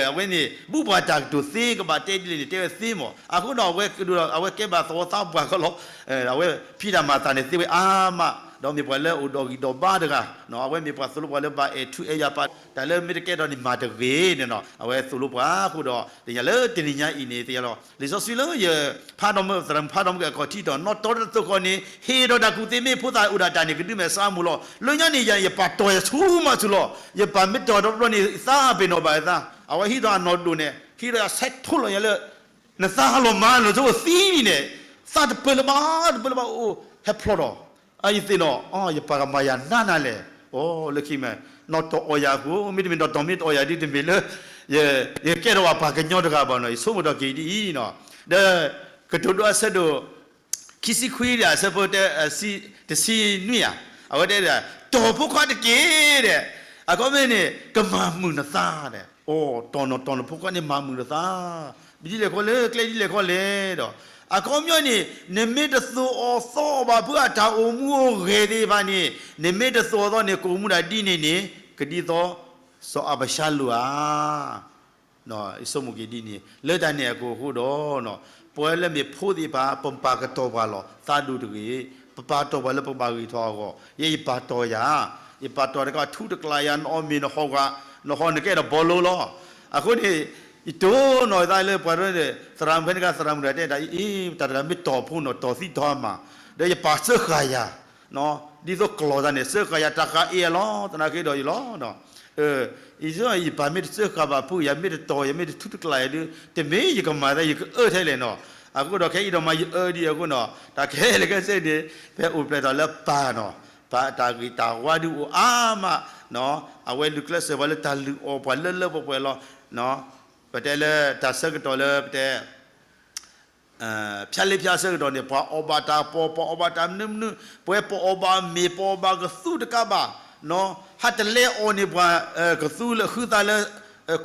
အဝဲန့ၣ် ဘူၣ်ပှၤတၢ်ကတိၤသ့ကဘၣ်တဲဒ်လဲၣ်န့ၣ် တဲဝဲသ့မ့ၢ် အဃိဒီးအဝဲကဒိၣ်ဒီး အဝဲကဲဘၣ်သဝီသးပှၢ်ဃီလီၤ အဝဲဖံးတၢ်မၤသးန့ၣ်သ့ဝဲအါမး ဒီးမ့ၢ်ပှၤလၢအိၣ်ဒီးဂံၢ်ဒီးဘါတဂၤ အဝဲမ့ၢ်ပှၤသိၣ်လိပှၤလၢဘၣ်အဲၣ်ထူအဲၣ်ယၤပာ် တၢ်လၢမ့ၢ်တကဲထီၣ်န့ၣ်မၤတဂ့ၤန့ၣ်နီၤ အဝဲသိၣ်လိပှၤအဃိဒီး သ့ၣ်ညါလၢတနံၤညါအံၤန့ၣ် သ့ၣ်ညါလီၤ လံာ်စီဆှံလၢယဖးဒီးမုၢ်သရၣ်မုၣ်ဖးဒီးမုၢ်ကဲခီၣ်ထံးဒီး နီၢ်တီတသိးဃီန့ၣ် ဟ့ၣ်ဒီးတၢ်ကူၣ်သ့မ့ၢ်ဖိသၣ်အိၣ်ဒၣ်တၢ်န့ၣ် ကဒုးမဲာ်ဆါမူလီၤ လၢညါန့ၣ်ယၤ ယပၢ်တီၢ်ယၤဆူမးဆူလီၤ ယပၢ်မ့ၢ်တီၢ်ဒီးဘျီန့ၣ် သးပ့ၤနီၣ်ဘၣ်ယသး အဝဲဟံးဒီးအနီၢ်ဒိၣ်န့ၣ် ဟံးဒီးအဆဲးထိလီၤညါလၢ နသးဟးလီၤမၤလီၤဆိသံန့ၣ် သးတပၢၢ်လၢၤဘၣ် တပၢၢ်လၢၤဘၣ်အိၣ် ဟဲဖျီထီၣ် အယသ့ၣ်နီၣ် ယပၢ်ကမၤယၤနးနးလဲၣ် အိ လၢခံမ့ၢ် နီၢ်တီၢ်အီၣ်ယၤအဃိ မ့တမ့ၢ်နီၢ်တီၢ်မ့ၢ်တအီၣ်ယၤဒ်တမ့ၢ်လၢ ယကဲထီၣ်ဘၣ်ပှၤကညီတဂၤဘၣ်နီၤ ယဆိကမိၣ်ထီၣ်က့ၤဒ်အံၤနီၤ ဒီး ကတိၤဒိအဆၢဒိၣ် ခံဆံခွံဒီးအဆၢဖိတဆံ တဆံနွံဧါ အဝဲတဲဒၣ် တီၢ်ဖိခွါတက့ၢ် ဒီး အခီပညီန့ၣ် ကမၤမုာ်နသးဒီး အိ တီၢ်နီၢ်တီၢ်နဖိခွါန့ၣ်မၤမုာ်နသး ဒ်လဲၣ်ခီလဲၣ် ကျဲဒ်လဲၣ်ခီလဲၣ်ဒီး အခီပညီန့ၣ် နမ့ၢ်တသိၣ်အီၣ်သီအီၣ်ဘၣ်ဖုအတၢ်အိၣ်မူအိၣ်ဂဲၤသ့ၣ်တဖၣ်န့ၣ် နမ့ၢ်တသိၣ်အီၣ်သီန့ၣ် ကအိၣ်မူဒၣ်ဒ်န့ၣ်န့ၣ် ကဒ်သိး စီၤအၤဘၡါလိၣ်ဧါ ယဆိကမိၣ်က့ၤဒ်န့ၣ် လၢတၢ်န့ၣ်အဃိဒီး ပဝဲလၢမ့ၢ်ဖိသ့ၣ်တဖၣ် ပပာ်ကတီၢ်ပှၤလီၤ သးဒိၣ်တဂ့ၤ ပပာ်တီၢ်ပှၤလၢပကဘၣ်ဂ့ၤထီၣ်အဂီၢ် ယဲယပာ်တီၢ်ယၤ ယပာ်တီၢ်တခါ ထူတကျးယၤ နအီၣ်မ့ၤနဟီၣ်ကွၢ် နဟီၣ်နကဲဒီးဘီလိလီၤ အဃိန့ၣ် ယတိၢ်နီၣ်ယသးလၢပှၤတဖၣ်န့ၣ် သရၣ်မုၣ်ဖဲန့ၣ်က သရၣ်မုၣ်တဂၤတဲဒၣ်အံၤ တၢ်တဂၤမ့ၢ်တီၢ်ဖိနီၣ် တီၢ်သံတီၢ်မး ဒီးယပာ်စၢဃာ်ယၤ ဒ်သိးကျီၢ်သးန့ၣ် စၢဃာ်ယၤတၢ်ဃာ်အ့ၣ်အလီၤ သနာ်က့ဒီးယလီၤ ယပာ်မ့ၢ်တစၢဃာ်ဘၣ်ဖုး ယၤမ့ၢ်တတီၢ် ယၤမ့ၢ်တထူတကျးယၤဒုး တမ့ၢ်ယကမၤသး ယကအၢထဲလဲၣ်နီၤ အဃိဒီးခဲအံၤဒီးမးယအၢဒံးအဃိနီၤ တၢ်ခဲလၢာ်ခဲဆ့န့ၣ် ဖဲအိၣ်ဖျဲၣ်ထီၣ်လၢပၢ်နီၤ ပၢ်တၢ်ဂ့ၤတၢ်ဝါဒုးအိၣ်အါမး အဝဲလုၢ်ကျဲးစၢးပှၤလၢတၢ်လုၢ်အီၣ်ပှၤလၢလၢပှဲၤပှဲၤလီၤ ပတဲလၢတၢ်ဆၢကတီၢ်လၢပတဲ ဖၠါလ့ဖၠါဆၢကတီၢ်န့ၣ် ပှၤအီၣ်ဘၣ်တၢ်ပီၢ် ပှၤအီၣ်ဘၣ်တၢ်မနုၤမနုၤ ပှၤပအီၣ်ဘၣ်မ့ၤ ပအီၣ်ဘၣ်ကသူတကးဘၣ် ဟးတလဲအီၤန့ၣ် ပှၤကသူလၢဃုသးလၢ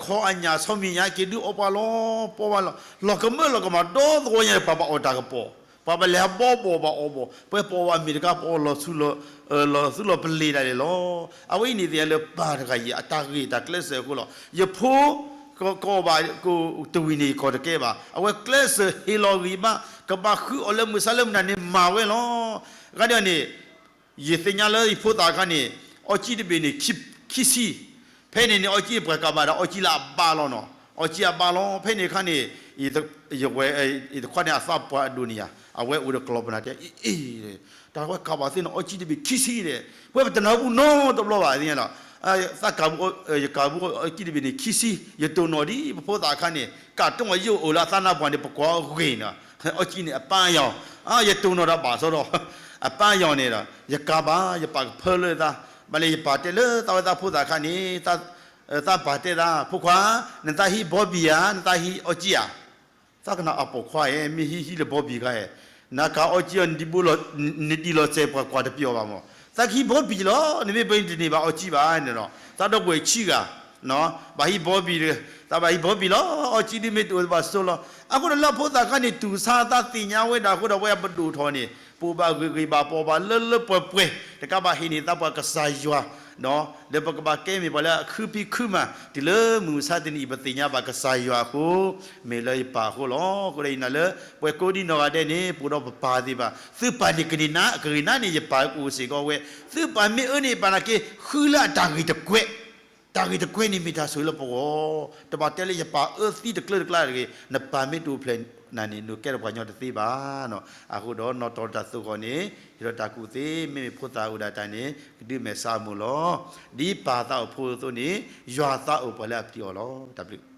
ခီအညၣ်ဆီမံၤညါ က့ၤဒုးအီၣ်ပှၤလီၤ ပီၢ်ဘၣ်လီၤ လီၤကမၢလီၤကမၣ် ဒီသဝီညါန့ၣ် ပှၤဘၣ်အီၣ်တၢ်ကပီၤ ပှၤဘၣ်လဲၤဟးဘီဘီၣ်ဘၣ်အီၣ်ဘီၣ် ပှၤပအီၣ်ဘၣ်မ့ၤတကး ပအီၣ်လီၤသူလီၤ လီၤသူလီၤပလ့ၤဒၣ်လဲာ်လီၤ အဝဲအံၤန့ၣ်သ့ၣ်ညါလၢပၢ်တဂၤအံၤ အတၢ်ဂ့ၤတၢ်ကျဲးစၢးအဃိလီၤ ယဖိ က ကအီၣ်ဘၣ် ကတဝံၤန့ၣ် ယကီၢ်တကဲဘၣ် အဝဲကျဲးစၢးဟ့ၣ်လီၤဂံၢ်ဘါ ကဘၣ်ဃုအီၤလၢမုၢ်ဆါလၢမုၢ်နၤန့ၣ် မၤဝဲလီၤ. အဂၤဒ်န့ၣ် ယသ့ၣ်ညါလၢယဖိသၣ်အခါန့ၣ် အီကံတဘ့ၣ်န့ၣ် ခံဆံ, ဖဲန့ၣ်န့ၣ် အီကံပှၤကးဘၣ်ဒီး အီကံလၢအဘါလီၤနီၤ. အီၣ်ကံၣ်အဘၣ်လီၤ. ဖဲန့ၣ်အခါန့ၣ် ယဝဲ ယတခွါန့ၣ်အသးပှၢ်အဒိၣ်န့ၣ်ယါ, အဝဲအိၣ်ဒီးကျီၢ်ပနၢ်တဲ အ့ အ့ တၢ်ဝဲကးဘၣ်သ့ၣ်န့ၣ် အီၣ်ကံၣ်တဘ့ၣ်ခံဆံဒီး ဝဲပတနၢ်ဟူနီတဘျီဘၣ်သ့ၣ်ညါဒီး သးကးဘူး ယကးဘူးအီၣ်ကံၣ်တဘ့ၣ်န့ၣ်ခံဆံ ယတိၢ်နီၣ်ဒ်ပဖိသၣ်အခါန့ၣ် ကးတံၢ်အီၤယိၣ်အိၣ်လၢအသးနါပှၢ်န့ၣ် ပကွၢ်အဂ့ၢ်နီၤ, အီၣ်ကံၣ်န့ၣ်အပၢ်ယီၤ, ယတိၢ်နီၣ်ဒီးဘၣ်စီဒီး အပၢ်ယီၤန့ၣ်ဒီး ယကးဘၣ် ယပာ်ကဖၢလၢသး, ဘၣ်လဲၤယပာ်တဲလၢသးဝဲသးဖိသၣ်အခါန့ၣ် သးပာ်တဲသး ဖိခွါ နသးဟံးဘီဘံၣ်ဧါ နသးဟံးအီၣ်ကံၣ်ဧါ, သးကနၣ်အပိာ်ခွါဧၢ မ့ၢ်ဟံးဟံးလၢဘီဘံၣ်ခါဧၢ, နကးအီၣ်ကံၣ်အီၤ နဒံးလီၤစဲးပှၤကွၢ်တပျီၤဘၣ်မး, သးကဟံးဘီဘံၣ်လီၤ နမ့ၢ်ဘၣ်တန့ၢ်ဘၣ်အီၣ်ကံၣ်ဘၣ်န့ၣ်ဒီး သးဒီပုၢ်ဝဲၢ်ဆံဂၤ ဘၣ်ဟံးဘီဘံၣ်, သးဘၣ်ဟံးဘီဘံၣ်လီၤ အီၣ်ကံၣ်ဒ်မ့ၢ်တအိၣ်ဘၣ်ဆိလီၤ. အဃိဒီးလၢအဖိသၣ်အခါန့ၣ် တူၢ်ဆါသးသ့ၣ်ညါဝဲဒၣ်အဃိဒီး ပဝဲပဒိၣ်ထီၣ်န့ၣ် ပအိၣ်ဘၣ်ဂ့ၤဂ့ၤဘၣ်ဘၣ်ဘၣ်လၢလၢပှဲၤပှဲၤ တကးဘၣ်ဟ့ၣ်န့ၢ်သးပှၤကစၢ်ယွၤ ဒီးပကဘၣ်ကဲမ့ၢ်ပှၤလၢအခုဖံးခုမၤ တုၤလၢမုၢ်မဆါတနံၤအံၤ ပသ့ၣ်ညါဘၣ်ကစၢ်ယွၤအဃိ မ့ၢ်လၢယပၢ်အဃိလီၤ. အဃိဒီးယနာ်လၢ ပှၤကိးဒံနီၢ်ဂၤဒဲးန့ၣ် ပအိၣ်ဒီးပပၢ်သ့ၣ်တဖၣ် သုပၢ်န့ၣ်ကဂ့ၤနၤ ကဂ့ၤနၤန့ၣ် ယပၢ်ကအိၣ်စ့ၢ်ကီးဝဲ, သုပၢ်မ့ၢ်အၢန့ၢ်ပၢ်နာ်က့ ဃုလၢအတၢ်ဂ့ၤတကွဲး တၢ်ဂ့ၤတကွဲးန့ၣ်မ့ၢ်တၢ်ဆိၣ်ဂ့ၤလၢပဂီၢ်, တဘၣ်တဲလၢယပၢ်အၢသံတကျၢတကျါတဂ့ၤ, နပၢ်မ့ၢ်တအိၣ်ဖျဲၣ်နၤန့ၣ် နကဲထီၣ်ပှၤကညီတသ့ဘၣ်. အဃိဒီးနီၢ်တီၢ်တၢ်သိၣ်ဃီၤန့ၣ် ဟ့ၣ်ဒီးတၢ်ကူၣ်သ့, မ့မ့ၢ်ဖိသၣ်အိၣ်ဒၣ်တၢ်န့ၣ် ကဒုးမဲာ်ဆါအမိၢ်လီၤ. ဒ်ပၢ်သးအိၣ်ဖိအသိးန့ၣ် ယွၤသးအိၣ်ပှၤလၢအပျံၤအီၤလီၤ. တၢ်ဘျုး